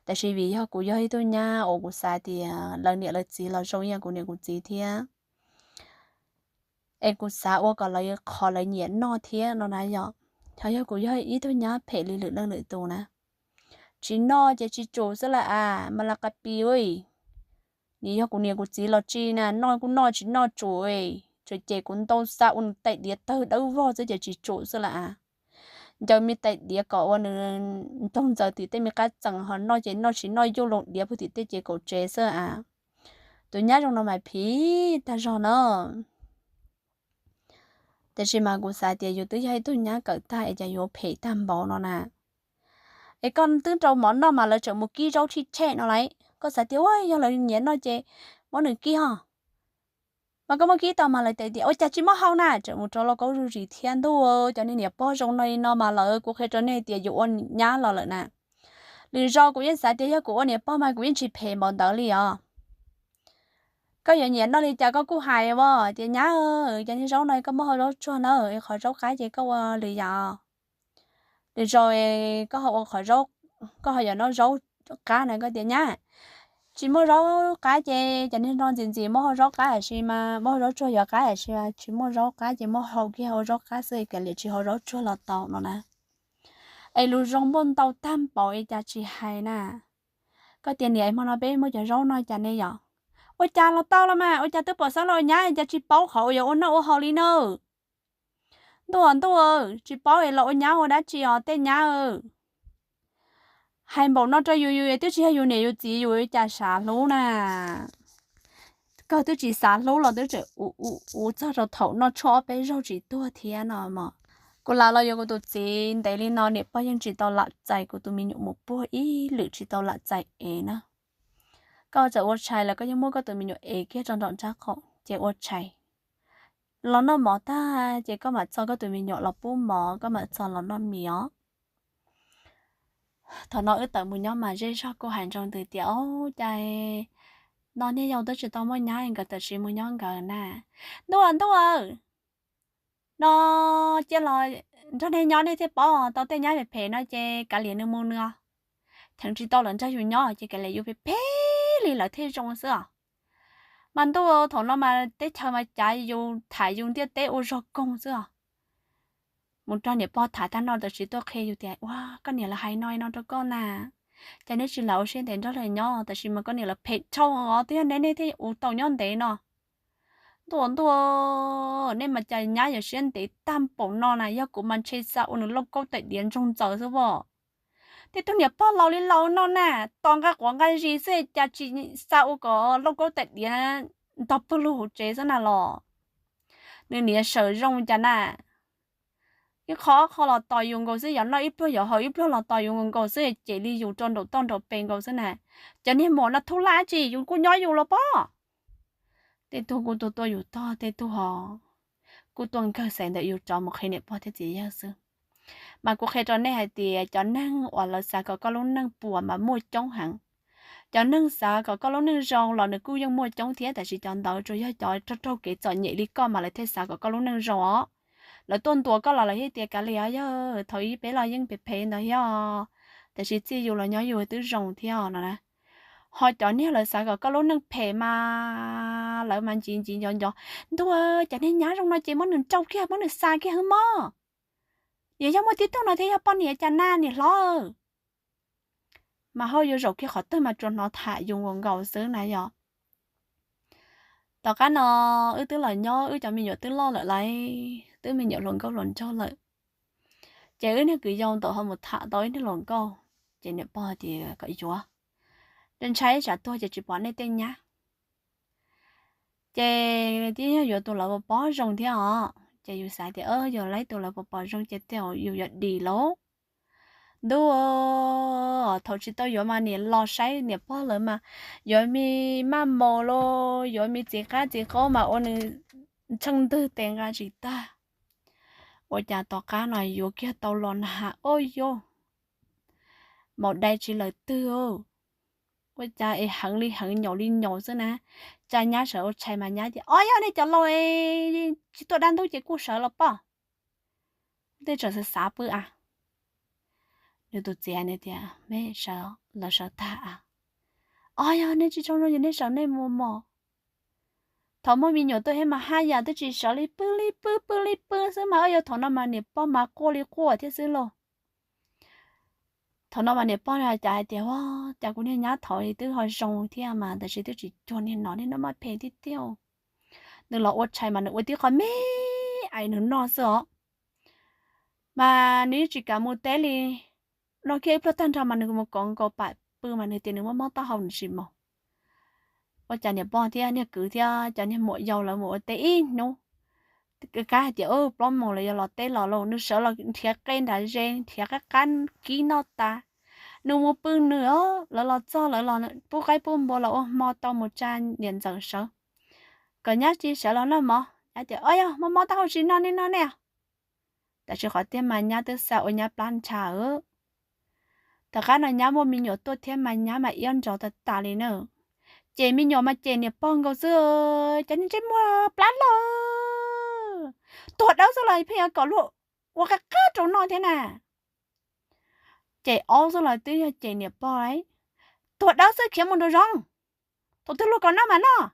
Tab sis vim yog kuv yog ib tug nyab uas kuv xav tias lawv niam lawv txiv los zoo ib yam kuv niam kuv txiv thiab, es kuv xav ua kom lawv qhov lawv nyiam noj thiab no na yom. Ho yog kuv yog ib tug nyab phem li lwm leej lwm tus na, tsis noj ces tsis tsum xwb las as mas las qas pis ua. Nim yog kuv niam kuv txiv los tsis na, noj kuj noj tsis noj tsum, tseem ces kuv ntau xa ua nws tais diav tawg dawb vog xwb ces tsis tsum xwb las as. Ncaws me tais diav kom ua nws nroog ntxaws tim tej me qab txees ho noj ces noj tsis noj yuj loo diav puag tim tej ces kaum tsev xwb as. Tus nyab zoo no mas phiv tag zog na. Tiam sis mas kuv xav tias yus twb yog ib tug nyab kawm tag es cas yuav phem tag npaum no na. Es koj twb rau mov noj mas lawv tseem mus kib zaub tshib tshej no lauj. Koj xav tias ua yog lawv nyiam noj ces muab nws kib ho. Mas koj muab kib tau mas lawv tias ua cas tsis muab hau na, tseem mus rau lauj kaub zuj zus thiab ntuj. Cov niag niam pog zoo no li no mas lawv, kuv qhia rau nej tias yus ua nyab los lawm na, lwm zaus kuv yeej xav tias yog kuv ua niam pog mas kuv yeej tsis phem npaum ntawd li os. Koj yuav nyiam noj li cas koj kuj hais as tias nyab, cov niag zaub no koj muab hau zaub tsuag na, qhov zaub qab ces koj ua lwm yam. Lwm zaus koj ho ua qhov zaub, koj ho yuav noj zaub qab na koj tias nyab, tsis muaj zaub qab ces cov niag no ntxim ntxim muab hau zaub qab as mas, muab hau zaub tsuag yuav qab as mas, tsis muaj zaub qab ces muab hau kiag hau zaub qab xwb, kav liam tsis hau zaub tsuag los tau no na. Es lus zoo muaj ntau tag npaum es cas tsis hais na. Koj tias niam, hmo no peb muab cov zaub no cas ne yom? Ua cas los tau los mas, ua cas twb pom xeeb los ua nyab cas tsis paub qhov uas yuav ua noj ua haus li na? Ntuj, ntuj, tsis paub es los ua nyab ua dab tsi os tej nyab. Hais npaum no rau yus, yus twb tsis yog yus niam yus txiv, yus cas xav hlub na. Koj twb tsis xav hlub los twb tseem ua txog rau thaum noj tshuaj ob peb zaug tsis tuag thiab no mog. Kuv lam los yuav kuv tus txiv ntev li no niam pog yeej tsis tau lam txais kuv tus me nyuam mus puag ib lwm, tsis tau lam txais ev na. Koj txawm ua tshais los koj yeej muab koj tus me nyuam ev kiag rau nram nrab qaum ces ua tshais. Los noj mov tag ces koj mam txo koj tus me nyuam los pub mov, koj mam txo los noj mis os. Thaum no wb tawm mus nyob mas zej zog kuj hais nroo ntws tias, Au, cas no niag yau twb tsis tau muaj nyab nkawd tawm tsiv mus nyob nkawd na. Ntuj, ntuj, no cia los nrog nej nyob nej thiaj paub, tau tej nyab phem phem no ces kav liam nws mus nws os. Theem tsis tau lawv nrog yus nyob ces kav liam yus phem phem li lawv thiaj zoo xwb os. Mas ntuj, thaum no mas teb chaws mas cav yus, tham yus ntiaj teb ua zog koog xwb os. Mus nrog niam pog tham tag no tawm tsiv tuaj qhia yus tias, Ua, koj niam lawv hais no no rau koj na, cas neb tsis lam ua siab ntev nrog lawv nyob, tab sis mas koj niam lawv phem dhau os, twb yog neb nej thiaj ua tau nyob ntev no. Ntuj, ntuj, nej mas cas nyab yuav siab ntev tag npaum no na, yog kuv mas ntshe xa ua nws lauj kaub tais diav ntsoog ntxaws xwb as. Tej tug niam pog laus li laus no na, tos nqa quav nqa zis xwb cas tsis xa ua kom lauj kaub tais diav ntog pawg lug hauv tsev xwb na los. Nws niam sawv zoo cas na, ib qho ob qho los tos yus nkaus xwb, yog noj ib pluag yog haus ib pluag los tos yus nkaus nkaus xwb, ces li yus rau nraum toj nraum pes nkaus xwb na. Cov niag muam no thub laj tsis yus kuj nyob yus los pob. Tej tug kuj tuaj tuaj yus tog, tej tug ho kuj tuaj nkawg xaiv ntawm yus rov mus qhia niam pog thiab txiv yawg xwb. Mas kuv qhia rau nej hais tias cov neeg uas lawv xav kom koj lub neej puas mas muaj coob heev. Cov neeg xav kom koj lub neej zoo los nws kuj yeej muaj coob thiab, tab sis cov ntawd tsuas yog cov raug raug kev txom nyem li koj mas lawv thiaj xav kom koj lub neej zoo os. Lawv tuaj ntuas koj los lawv thiaj tias kav liam os, yog thaum ub peb los yeej phem phem ntawd thiab, tab sis txij yus los nyob yus twb zoo thiab no na. Ho cov niag lawv xav kom koj lub neej phem mas lawv mas ntxiv ntxiv ncov ncov, ntuj, cov niag nyab zoo no ces muab nws nrauj kiag muab nws xa kiag hwb mog. Yog, yog muaj tib tug no thiab yog poj niam cas na niam hlob. Mas ho yuav zaum kiag qhov twg mas tsuas hnov tham yus nkaus nkaus xwb na yog. Tom qab no wb twb los nyob wb cov me nyuam twb loj lawm lauj, twb me nyuam hluas nkauj hluas nraug lawm. Ces wb niag kwv yau ntawd ho mus tham tau ib niag hluas nkauj, ces niam pog tias kom yuav, ntshai tsam tuag ces tsis pom nej tej nyab. Ces twb yog yuav tus lawv pom zoo thiab os, ces yus xav tias yog laib tus lawv pom zoo ces tej zaum yus yuav dim lauj. Ntuj, thaum tsis tau yuav mas niam los saib niam pog lawv mas yuav me maj maus los yuav me txiv qab txiv qaub mas ua nws tsheej ntwg tes nqa tsis tag. Ua cas tom qab no yuav kiag tau los na has, o yog maum dai tsis lawm twg, ua cas es heev li heev nyaum li nyaum xwb na. Tsa nyab sawv ua tshais mas nyab tias, o yog nej cov laus tsis tuaj dab ntub ces kuj sawv los pob. Tej tseem xav xav pw a. Nws tus txiv tias, me sawv, lawv sawv tag a. O yog nej tsis tsaug zog ces nej sawv nej mus mog. Thaum muaj me nyuam tuaj thiab mas haj yam twb tsis sawv li, pw li pw pw li pw xwb mas, o yog thaum no mas niam pog mas quaj li quaj thiab xwb lauj. Thaum no mas niam pog cas hais tias, cas kuv niag nyab thaum twb ho zoo thiab mas tab sis twb tsis cuag niag no, niag no mas phem tiag tiag. Nws los ua tshais mas nws ua tib qho me ais nws noj xwb os. Mas nws yeej tsis kam mus teb li. Noj kiag ib pliag tag nrho mas nws mus kov nkaus pam pw mas nws tias nws mob mob taub hau nws tsis mus. Ua cas niam pog thiab niag kwv thiab cov niag muam yau lawv mus ua teb ib hnub, kab hais tias plaub moos lawm yog los teb los lauj, nws sawv los nrhiav qe nram ze, nrhiav qab qab kib noj tas, nws mus pw nws os. Lawv los txog lawv los pub qaib pub npua los ua hmo tau mus tsa niam ntxawm sawv, kom nyab tsis sawv los noj mov. Nyab tias, o yog mob mob taub hau tsis noj nej noj nej. Tab sis qhov tiag mas nyab twb xa ua nyab plab ntsha. Tom qab no nyab muaj me nyuam tuaj thiab mas nyab mas iab nrov tas tas li na. Ces me nyuam mas ces niam pog nkaus xwb, cov niag ntsej muag plab loj, tuag dawb xwb los pheej yuav kom luag ua qab qab rau noj thiab na. Ces aub xwb los twb yog ces niam pog, tuag dawb xwb khiav mus nraum zoov, thaum twg luag kom noj mas noj.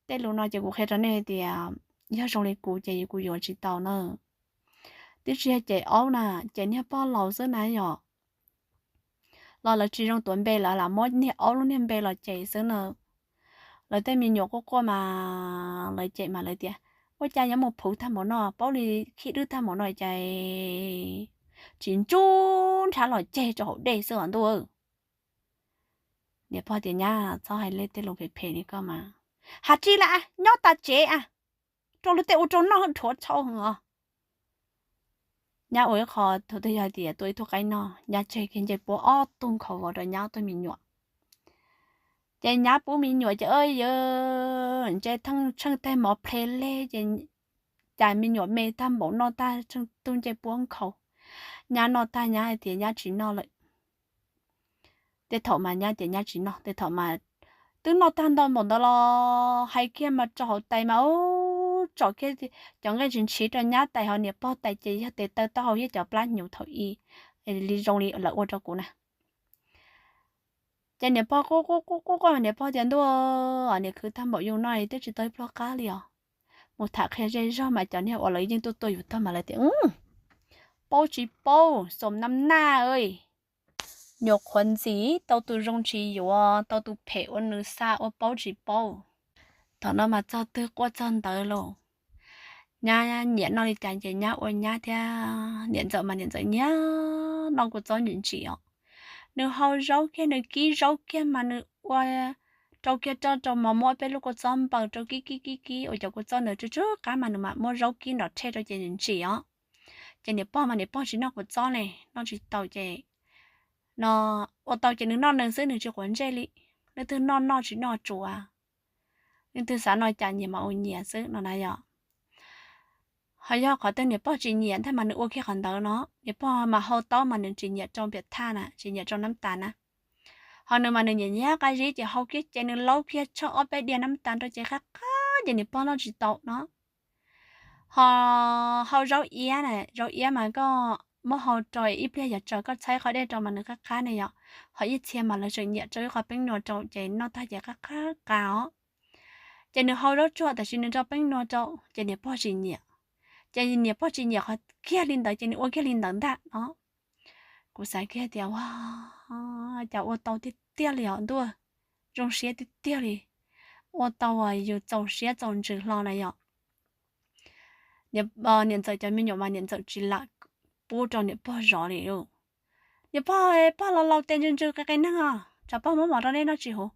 Tej lus no ces kuv qhia rau nej tias yog zoo li kuv ces kuv yuav tsis tau na. Twb tsis yog ces aub na, ces niag pog laus xwb na yom. Los lawv tsis zoo tuav npe, lawv lam muab niag aub lub niag npe los ces xwb na. Lawv tej me nyuam quaj quaj mas lawv cem mas lawv tias, ua cas yuav mus phuv tag npaum no, paub li khib dwb tag npaum no ces tsis ntsub nrhav los ceg rau hauv dej xwb os ntuj. Niam pog tias, nyab txhob hais tej lus phem phem li koj mas. Has tsis lawm, nyob tas tsev a, rau luag tej ua rau noj dhuav tshau os. Nyab ua ib qho thaum twg yog tias tua ib tug qaib noj, nyab tseg kiag ncej puab ob tug nkhaus vov rau nyab ob tug me nyuam. Ces nyab pub me nyuam ces yawg ntsej theej tsheej teg mov ple leg ces cas me nyuam me tag npaum noj tag tsheej tug ncej puab nkhaus. Nyab noj tag nyab hais tias nyab tsis noj lawm. Tej thaum mas nyab tias nyab tsis noj, tej thaum mas twb noj tag nto npaum ntawd los hais kiag mas rau hauv tais mas ub, tsom kiag cov nqaij ntshis ntshis rau nyab tais ho niam pog tais ces yog tes taw taub hau thiab cov plab hnyuv thaum ub li zoo li lawv ua rau kuv na. Ces niam pog quaj quaj quaj quaj mas niam pog tias ntuj, niam khwv tag npaum yus no twb tsis tau ib pluag qab li os. Mus tham qhia zej zog mas cov niag uas lawv yeej tuaj tua yus tag mas lawv tias paub tsis paub, xom nam naj, nyuam qhuav ntxim tau tus zoo tsis yuav, tau tus phem ua nws xa ua paub tsis paub. Thaum no mas txog twg quaj txog ntawd lauj. Nyab nyiam noj li cas ces nyab ua nyab thiab. Niam ntxawm mas niam ntxawm nyiam noj kua txob ntsim ntsim os. Nws hau zaub kiag, nws kib zaub kiag mas nws ua rau kiag rau rau mov muab peb lub kua txob npaws rau kib kib kib kib ua cov kua txob ntawd tsw tsw qab mas nws mam muab zaub kib nrov rhe rau ces ntsim os. Ces niam pog mas niam pog tsis noj kua txob ne, noj tsis tau ces no ua tau ces nws noj nws xwb, nws tsis quav ntsej li. Leej twg noj noj tsis noj tsuav, leej twg xav noj cas nyias mas ua nyias xwb no na yom. Ho yog qhov twg niam pog tsis nyiam ntag mas nws ua kiag qhov ntawd no. Niam pog mas hau taub mas nws tsis nyiam rau npiam thaj na, tsis nyiam rau nab tas na. Ho nws mas nws nyiam nyiam qab zib ces hau kiag ces nws laub kiag tshuaj ob peb diav nab tas rau ces qab qab ces niam pog noj tsis tau no. Ho hau zaub iab na, zaub iab mas koj muab hau rau ib pliag yog tsaws koj txhawb qhov dej rau mas nws qab qab ne yom. Ho ib txhia mas lawv tseem nyiam rau ib qho peeb nua rau ces noj tag ces qab qab qa os. Ces nws hau zaub tsuag tab sis nws rau peeb nua rau ces niam pog tsis nyiam. Ces niam pog tsis nyiam qhov kiag li ntawd ces nws ua kiag li ntawd ntag no. Kuv xav kiag tias, ua, cas ua tau tiag tiag li os ntuj, zoo siab tiag tiag li, ua tau uas yus txaus siab txaus ntsws hlo na yom. Niam ntxawm cov me nyuam mas niam ntxawm tsis lam pub rau niam pog zov li lauj. Niam pog, pog laus laus tes ntsws ntsws qe qe neeg os, tsam pog muab mov rau nej noj tsis huv.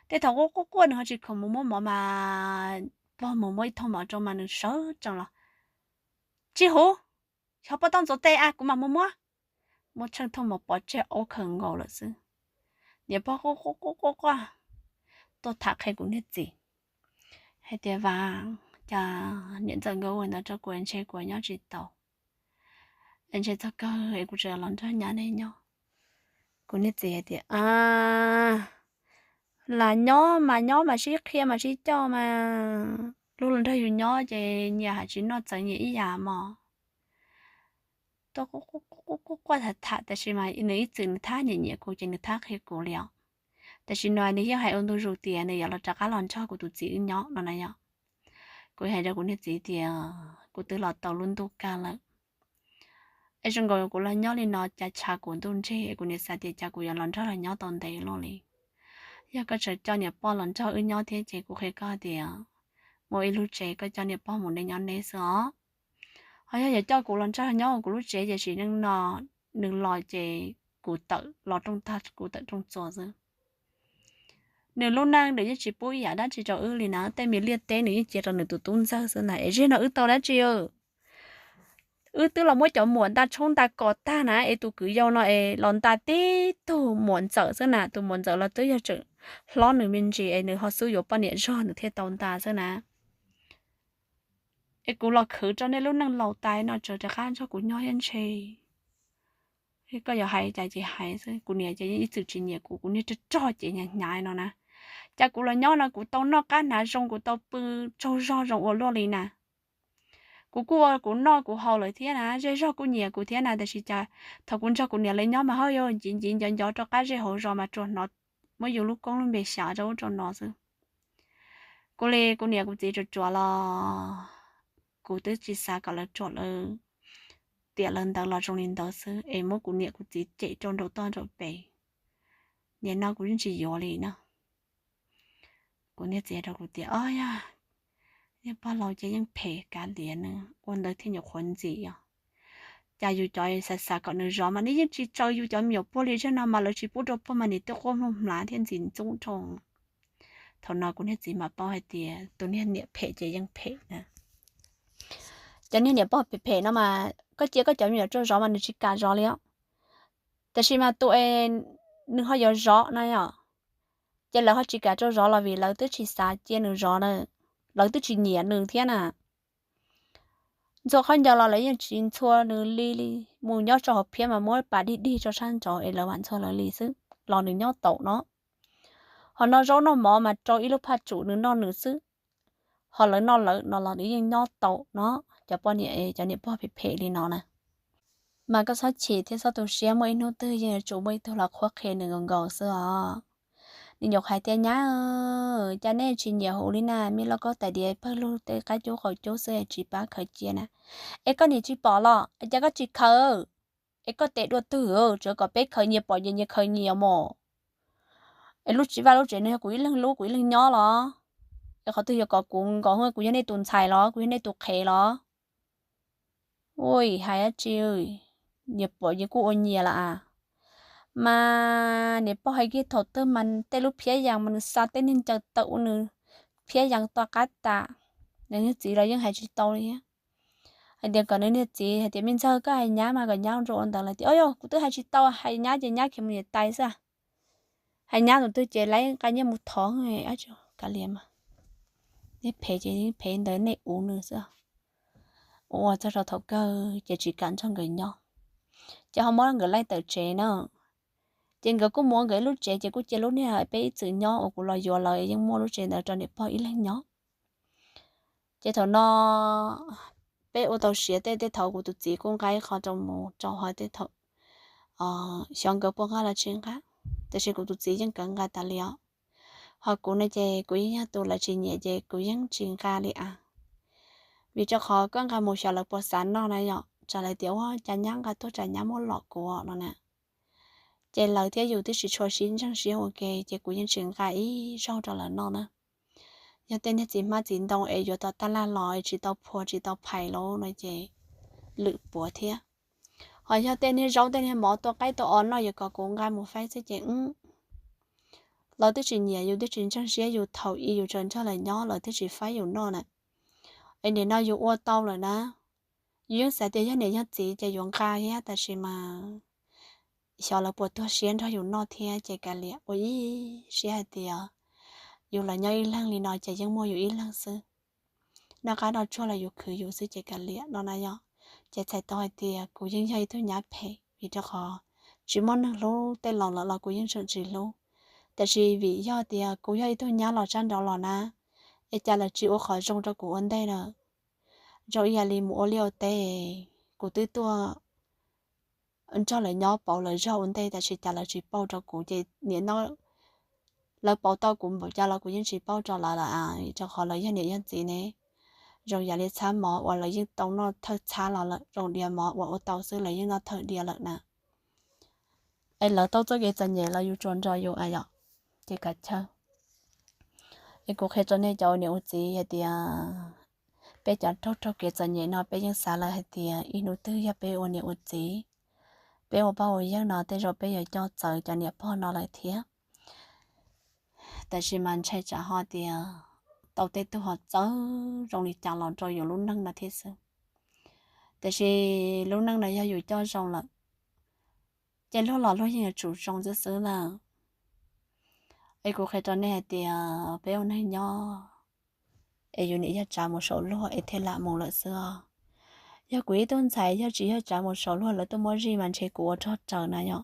Tej thaum quaj quaj quaj nws ho tsis khoom mus muab mov mas pog mus muab ib thooj mov rau mas nws sawv tsees los, tsis huv, xyov pog tau ntxuav tes a kuv mam mus muab. Muab tsheej thooj mov pov tseg aub khaws nkaus lawm xwb. Niam pog quaj quaj quaj quaj tuaj tham qhia kuv niag txiv hais tias, Vas, cas niam ntxawm nkawd ua ntawd rau kuv ntshe kuv nyob tsis tau, ntshe txog kawg es kuv tseem los nrog nyab nej nyob. Kuv niag txiv hais tias, Lam nyob mas nyob mas sib qhia mas sib coj mas, luag los nrog yus nyob ces nyias hais tsis noj txawv nyias ib yam mog. Tuaj quaj quaj tham tham tab sis mas nws ib txwm nws thab nyiam nyiam kuv ces nws thab qhia kuv li os. Tab sis no nws yeej hais ua ntu zus tias nws yuav los rov qab los nrog kuv tus txiv wb nyob no na yom. Kuv hais rau kuv niag txiv tias kuv twb los tau lub ntuj kag lawm, es zoo nkaus kuv los nyob li no cas tshav kuv ntuj ntseg, kuv niam xav tias cas kuv yuav los nrog los nyob tau ntev luaj li. Yog koj tseem coj niam pog los nrog wb nyob thiab ces kuv qhia koj tias muaj ib lub tsev koj coj niam pog mus nej nyob neb xwb os. Ho yog yuav coj kuv los nrog nyob kuv lub tsev ces sim neej no nws los ces kuv tawm los rooj tag kuv tawm rooj txuas xwb. Nws lub neej nws yeej tsis pub ib yam dab tsi rau wb li na, tej me liaj teb nws yeej cia rau nws tus tub ntxawg xwb na, es ziag no wb tau dab tsi? Wb twb los muab cov muam nta tshoob nta kos tag na, es tus kwv yau no es los nta tib tug muam ntxawm xwb na, tus muam ntxawm los twb yog tseem hlob nws me ntsis es nws ho xub yuav poj niam zog nws thiaj tau nta xwb na. Es kuv los khwv rau nej lub neej laus tas no tseem rov qab nrog kuv nyob thiab ntshe. Koj yuav hais cas ces hais xwb, kuv niam ces yeej ib txwm tsis nyiam kuv, kuv niag rog rog ces hnyav hnyav no na. Cas kuv los nyob no kuv tau noj qab hnav zoo, kuv tau pw tsaug zog zoo ua luaj li na. Kuv kuj ua kuv noj kuv haus lawm thiab na, zej zog kuj nyiam kuv thiab na, tab sis cas thaum kuv nrog kuv niam lawv nyob mas ho yuav nciv nciv ncov ncov rau qab zej hauv zos mas tsuas hnov muab yus lub koob lub npe xyav rau ub rau no xwb. Kuv li kuv niam kuv txiv ruam ruam los kuv twb tsis xav kom lawv ruam lawv tiam lawv ntawd los zoo li ntawd xwb es muab kuv niam kuv txiv cem rau nraum toj nraum pem. Nim no kuv yeej tsis yuav li no. Kuv niag txiv rau kuv tias, Ob yog, niag pog laus ces yeej phem kav liam nws ua ntawd thiaj nyuam qhuav ntxim os. Cas yus cov xav xav kom nws zov mas nws yeej tsis tsaws yus cov me nyuam puag li, zaj no mas lawv tsis pub rau puag mas nim twb quaj mloog hmlav thiab ntxim ntxub rau. Thaum no kuv niag txiv mam paub hais tias tus niag niam phem ces yeej phem na. Cov niag niam pog phem phem no mas koj cia koj cov me nyuam rau zov mas nws tsis kam zov li os. Tab sis mas tus es nws ho yuav zov na yom, ces lawv ho tsis kam rau zov los vim lawv twb tsis xav cia nws zov na, lawv twb tsis nyiam nws thiab na. Ntxhua khaub ncaws los lawv yeej tsis ntxhua nws li li, mus nyob rau hauv phiab mas muab pas dig dig rau sab nraud es lawv mam ntxhua lawv li xwb los nws nyob taus no. Ho noj zaub noj mov mas rau ib lub phaj tsum nws noj nws xwb, ho lawv noj lawv no los nws yeej nyob taus no. Cov poj niam, cov niam pog phem phem li no na, mas koj txhob chim thiab txhob tu siab, muaj ib hnub twg yeej yuav tsum muaj ib tug los qhuab qhia nws nkaus nkaus xwb os. Nws nyuam qhuav hais tias, Nyab, cas nej tsis nyiam huv li na, me lauj kaub tais diav pawg lug tej qab cub qaum cub xwb tsis pab khaws cia na. Es koj niam tsis pom los cas koj tsis khaws? Es koj tes dua twg, tsuav kom peb khaws nyias pom ces nyias khaws nyias mos. Es lub tsev vaj lub tsev no yog kuv ib leeg lub kuv ib leeg nyob los? Es qhov twg yuav kom kuv nkaus, kuv yog nej tus ntxhais los, kuv yog nej tus qhev los? Ua hais dab tsi, nyias pom ces kuj ua nyias lawm as. Mas niam pog hais kiag thaum twg mas tej lub phiab yas mas nws xa tej niag ncaws tawm ua nws phiab yas to qab tas. Nws niag txiv los yeej hais tsis tau li thiab. Hais tias kom nws niag txiv hais tias, Me ntxawg, koj hais nyab mas kom nyab ua ntawd los tias, Ob yog, kuv twb hais tsis tau, hais nyab ces nyab khiav mus niam tais xwb. Hais nyab tus twg ces lawv nqa nyiaj mus thov. Kav liam, nej phem ces phem ntawd nej ua nws xwb. ua txog rau thaum kawg ces tsis kam nrog nkawd nyob, ces ho muab nkawd laij tawm tsev na. Ces nkawd kuj mus ua nkawd ib lub tsev, ces kuj cia lub niag peb ib txwm nyob uas kuv los yuav lawv yeej muaj lub tsev ntawd rau niam pog ib leeg nyob. Ces thaum no peb ua tau siav tej, tej thaum kuv tus txiv kuj nqa ib qho rau mus rau hauv tej thaum xyov nkawd puas nqa los tsis nqa, tiam sis kuv tus txiv yeej kawv nqa tas li os. Ho kuv no ces kuv yeej yog tus lawv tsis nyiam ces kuv yeej tsis nqa li as. Vim rau qhov koj nqa mus xyov lawv puas xav noj na yom, tsam lawv tias ua cas nyab nqa tuaj tsam nyab muab lom kuv no na. Ces lawv thiab yus twb tsis tshua sib ntseeg siab ua ke, ces kuv yeej tsis nqa ib zaug rau lawv noj na. Yog tej niag txiv hmab txiv ntoo es yuav tau taj laj los es tsis tau phua tsis tau phais lawm no ces lwm puav thiab. Ho yog tej niag zaub tej niag mov tua qaib tua os noj yuav kom kuv nqa mus faib xwb ces lawv twb tsis nyiam yus twb tsis ntseeg siab yus, thaum ub yus tseem nrog lawv nyob lawv twb tsis faib yus noj na. Es nim no yus ua tau lawm na, yus yeej xav tias yog niam yog txiv ces yuav nqa thiab, tab sis mas xyov lawv puas tuag siab nrog yus noj thiab ces kav liam, ua ib siab hais tias yus los nyob ib leeg li no ces yeej muaj yus ib leeg xwb. Noj qab noj tsuag los yus khwv yus xwb ces kav liam no na yom. Ces txhais tau hais tias kuv yeej yog ib tug nyab phem vim rau qhov tsis muaj neeg hlub, tej laus lawm los kuv yeej tseem tsis hlub. Tiam sis vim yog tias kuv yog ib tug nyab los sab nraud los na, es cas lawv tsis ua qhov zoo rau kuv ua ntej lawm. Zoo ib yam li mus ua liaj ua teb, kuv twb tuaj nrog lawv nyob pauv lawv zog ua ntej tab sis cas lawv tsis pauj rau kuv ces nim no lawv pauv tau kuv npaum cas los kuv yeej tsis pauj rau lawv lawm, rau qhov lawv yog niam yog txiv ne. Zoo yam li txhab mov uas lawv yeej tau noj thawj txhab los lawm, zoo diav mov uas ua tau xwb lawv yeej noj thawj diav lawm na. Es lawv tau txoj kev txom nyem los yus tsuas nrog yus a yom, ces kav chawj. Es kuv qhia rau nej cov ua niam ua txiv hais tias peb cov raug raug kev txom nyem no peb yeej xav lawm hais tias ib hnub twg yog peb ua niam ua txiv, peb ua pog ua yawg no tej zaum peb yuav coj txawv cov niam pog no lawm thiab. Tab sis mas ntshai tsam ho tias tau tej tug ho txawv zoo li cas los rau yus lub neej no thiab xwb. Tiam sis lub neej no yog yus coj zoo lawm, ces luag los luag yeej yuav tsum zoo xwb xwb lawm. Es kuv qhia rau nej hais tias peb ua neeg nyob es yus niam yog tsav mus saum luag es thiaj lam mus lawm xwb os. Yog kuv ib tug ntxhais yog tsis yog tsav mus saum luag lawv tuaj muab zij mas ntshe kuv ua rog raws na yom.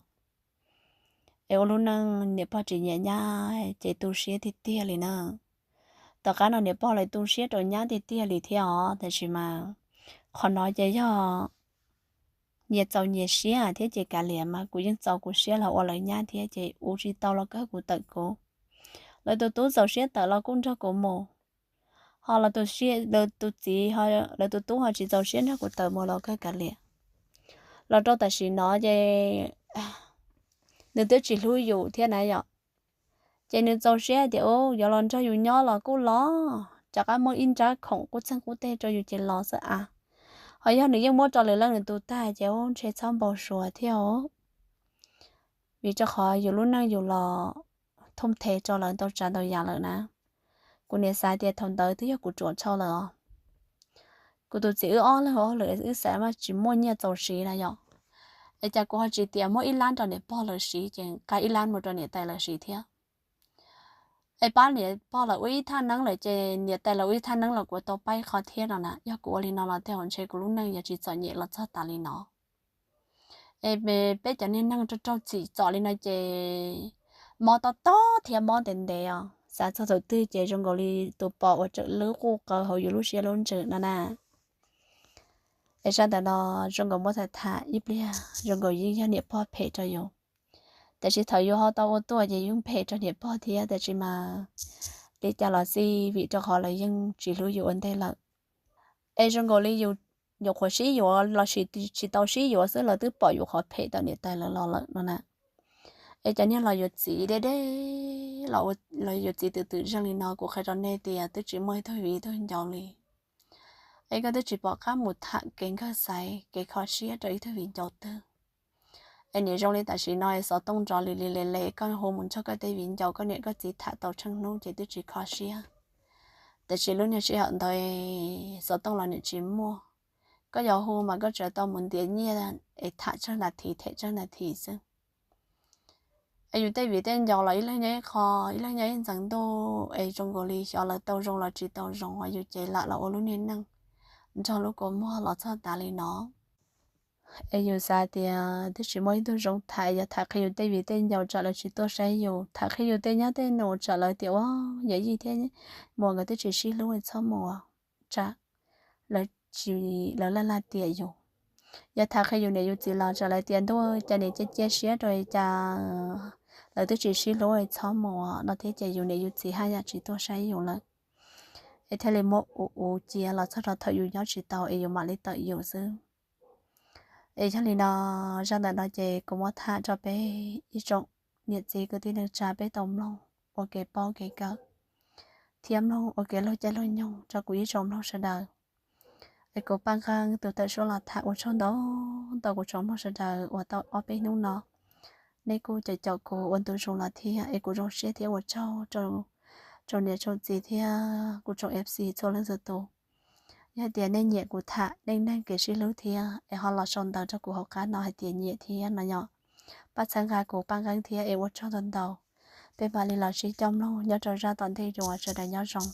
Es ua lub neej niam pog tsis nyiam nyab ces tu siab tiag tiag li na. Tom qab no niam pog lawv tu siab rau nyab tiag tiag li thiab os, tab sis mas qhov no ces yog nyias txaus nyias siab thiab ces kav liam mas kuv yeej txaus kuv siab los ua lawv nyab thiab ces ua tsis tau los kawg kuv tawm kuv. Lawv tus tub txaus siab tawm los kuj nrog kuv mus, ho lawv tus txiv, lawv tus tub ho tsis txaus siab nrog kuv tawm mus los kawg kav liam. Los rau tam sim no ces nws twb tsis hlub yus thiab na yom. Ces nws txaus siab tias u yuav los nrog yus nyob los kuj los, rov qab muaj ib nrab khoom qub txeeg qub teg rau yus ces los xwb a. Ho yog nws yeej muab rau lwm leej lwm tus tag ces u ntshe txhob npau suav thiab os. Vim rau qhov yus lub neej yus los thooj the rau lawv ntau tsav ntau yam lawm na. Kuv niam xav tias thaum ntawd twb yog kuv ruam dhau lawm os. Kuv tus txiv wb ob leeg ua hauj lwm wb xav mas tsis muaj nyiaj txaus siv na yom. Es cas kuv ho tsis tias muab ib lab rau niam pog lawv siv ces nqa ib lab mus rau niam tais lawv siv thiab. Es pab niam pog lawv ua ib thaj neeb lawm ces niam tais lawv ua ib thaj neeb los kuv tau pab ib qho thiab no na. Yog kuv ua li no los tej zaum ntshe kuv lub neej yuav tsis txom nyem los txog tas li no. Es peb cov niag neeg raug raug txim txom li no ces mob tob tob thiab mob ntev ntev os. Xav txog thaum twg ces zoo nkaus li tus pos uas tseem lwb quj qaws hauv yus lub siab lub ntsws no na. Es zaj ntawm no zoo nkaus muab tham tham ib pliag zoo nkaus yeej yog niam pog phem rau yus. Tiam sis thaum yus ho tau ua tuaj ces yus phem rau niam pog thiab, tiam sis mas li cas los xij vim rau qhov lawv yeej tsis hlub yus ua ntej lawm. Es zoo nkaus li yus nyuam qhuav sib yuav los sis tsis tau sib yuav xwb lawv twb pom yus qhov phem tom niam tais lawv los lawm no na. Es cov niag los yuav txiv deb deb, los yuav txiv twm twm zeej li no kuv qhia rau nej tias twb tsis muaj ib tug viv ib tug ncaus li. Es koj twb tsis pom qab mus tham kev nkag xaiv kev kho siab rau ib tug viv ncaus twg. Es niam zoo li tam sim no es xov tooj nrov li li le le, koj hu mus nrog koj tej viv ncaus koj niam koj txiv tham tau tsheej hnub ces twb tsis kho siab. Tiam sis lub niag sij hawm ntawd xov tooj los niam tsis muaj, koj yuav hu mas koj tsuas tau mus ntiav nyiaj es tham tsawg nas this them tsawg nas this xwb. Es yus tej viv tej ncaus los ib leeg nyob ib qho, ib leeg nyob ib ntxeev ntuj, es zoo nkaus li xyov lawv tau zoo los tsis tau zoo, yus ces lam los ua lub niag neej nrog lub kua muag los txog tas li no. Es yus xav tias twb tsis muaj ib tug zoo tham, yog tham qhia yus tej viv tej ncaus tsam lawv tsis tuaj saib yus, tham qhia yus tej nyab tej nus tsam lawv tias ua yawm yij thiab muam nkawd twb tsis sib hlub, txhob mus, tsam lawv tsis, lawv laj laj tiam yus. Yog tham qhia yus niam yus txiv los tsam lawv tias ntuj, cas niam cia cia siab rau, cas lawv twb tsis sib hlub, txhob mus no thiab ces yus niam yus txiv haj yam tsis tuaj saib yus lawm. Es thiaj li muab ua ua cia los txog rau thaum yus nyob tsis tau es yus mam li tawm yus xwb. Es yog li no, zaj ntawm no ces kuv muab tham rau peb ib tsoom niam txiv kwv tij neej tsa peb tau mloog ua kev paub kev kawm thiab mloog ua kev luag caij luag nyoog rau kuv ib tsoom mloog sawv daws. Es kuv Paj Nqeeb tus tawm suab los tham ua tsaug ntau ntau kuv tsoom mloog sawv daws uas tau ob peb hnub no nej kuj caum caum kuv ua ntu zus los thiab, es kuv zoo siab thiab ua tsaug rau tsoom niam tsoom txiv thiab kuv tsoom F C txhua leej txhua tus. Yog hais tias nej nyiam kuv tham neej neeg kev sib hlub thiab es ho los sau ntawv rau kuv hauv qab no hais tias nyiam thiab no yom, pab txhawb nqa kuv Paj Nqeeb thiab es ua tsaug ntau ntau. Peb mam li los sib coj mloog nyob rau zaj tom ntej dua, sawv daws nyob zoo.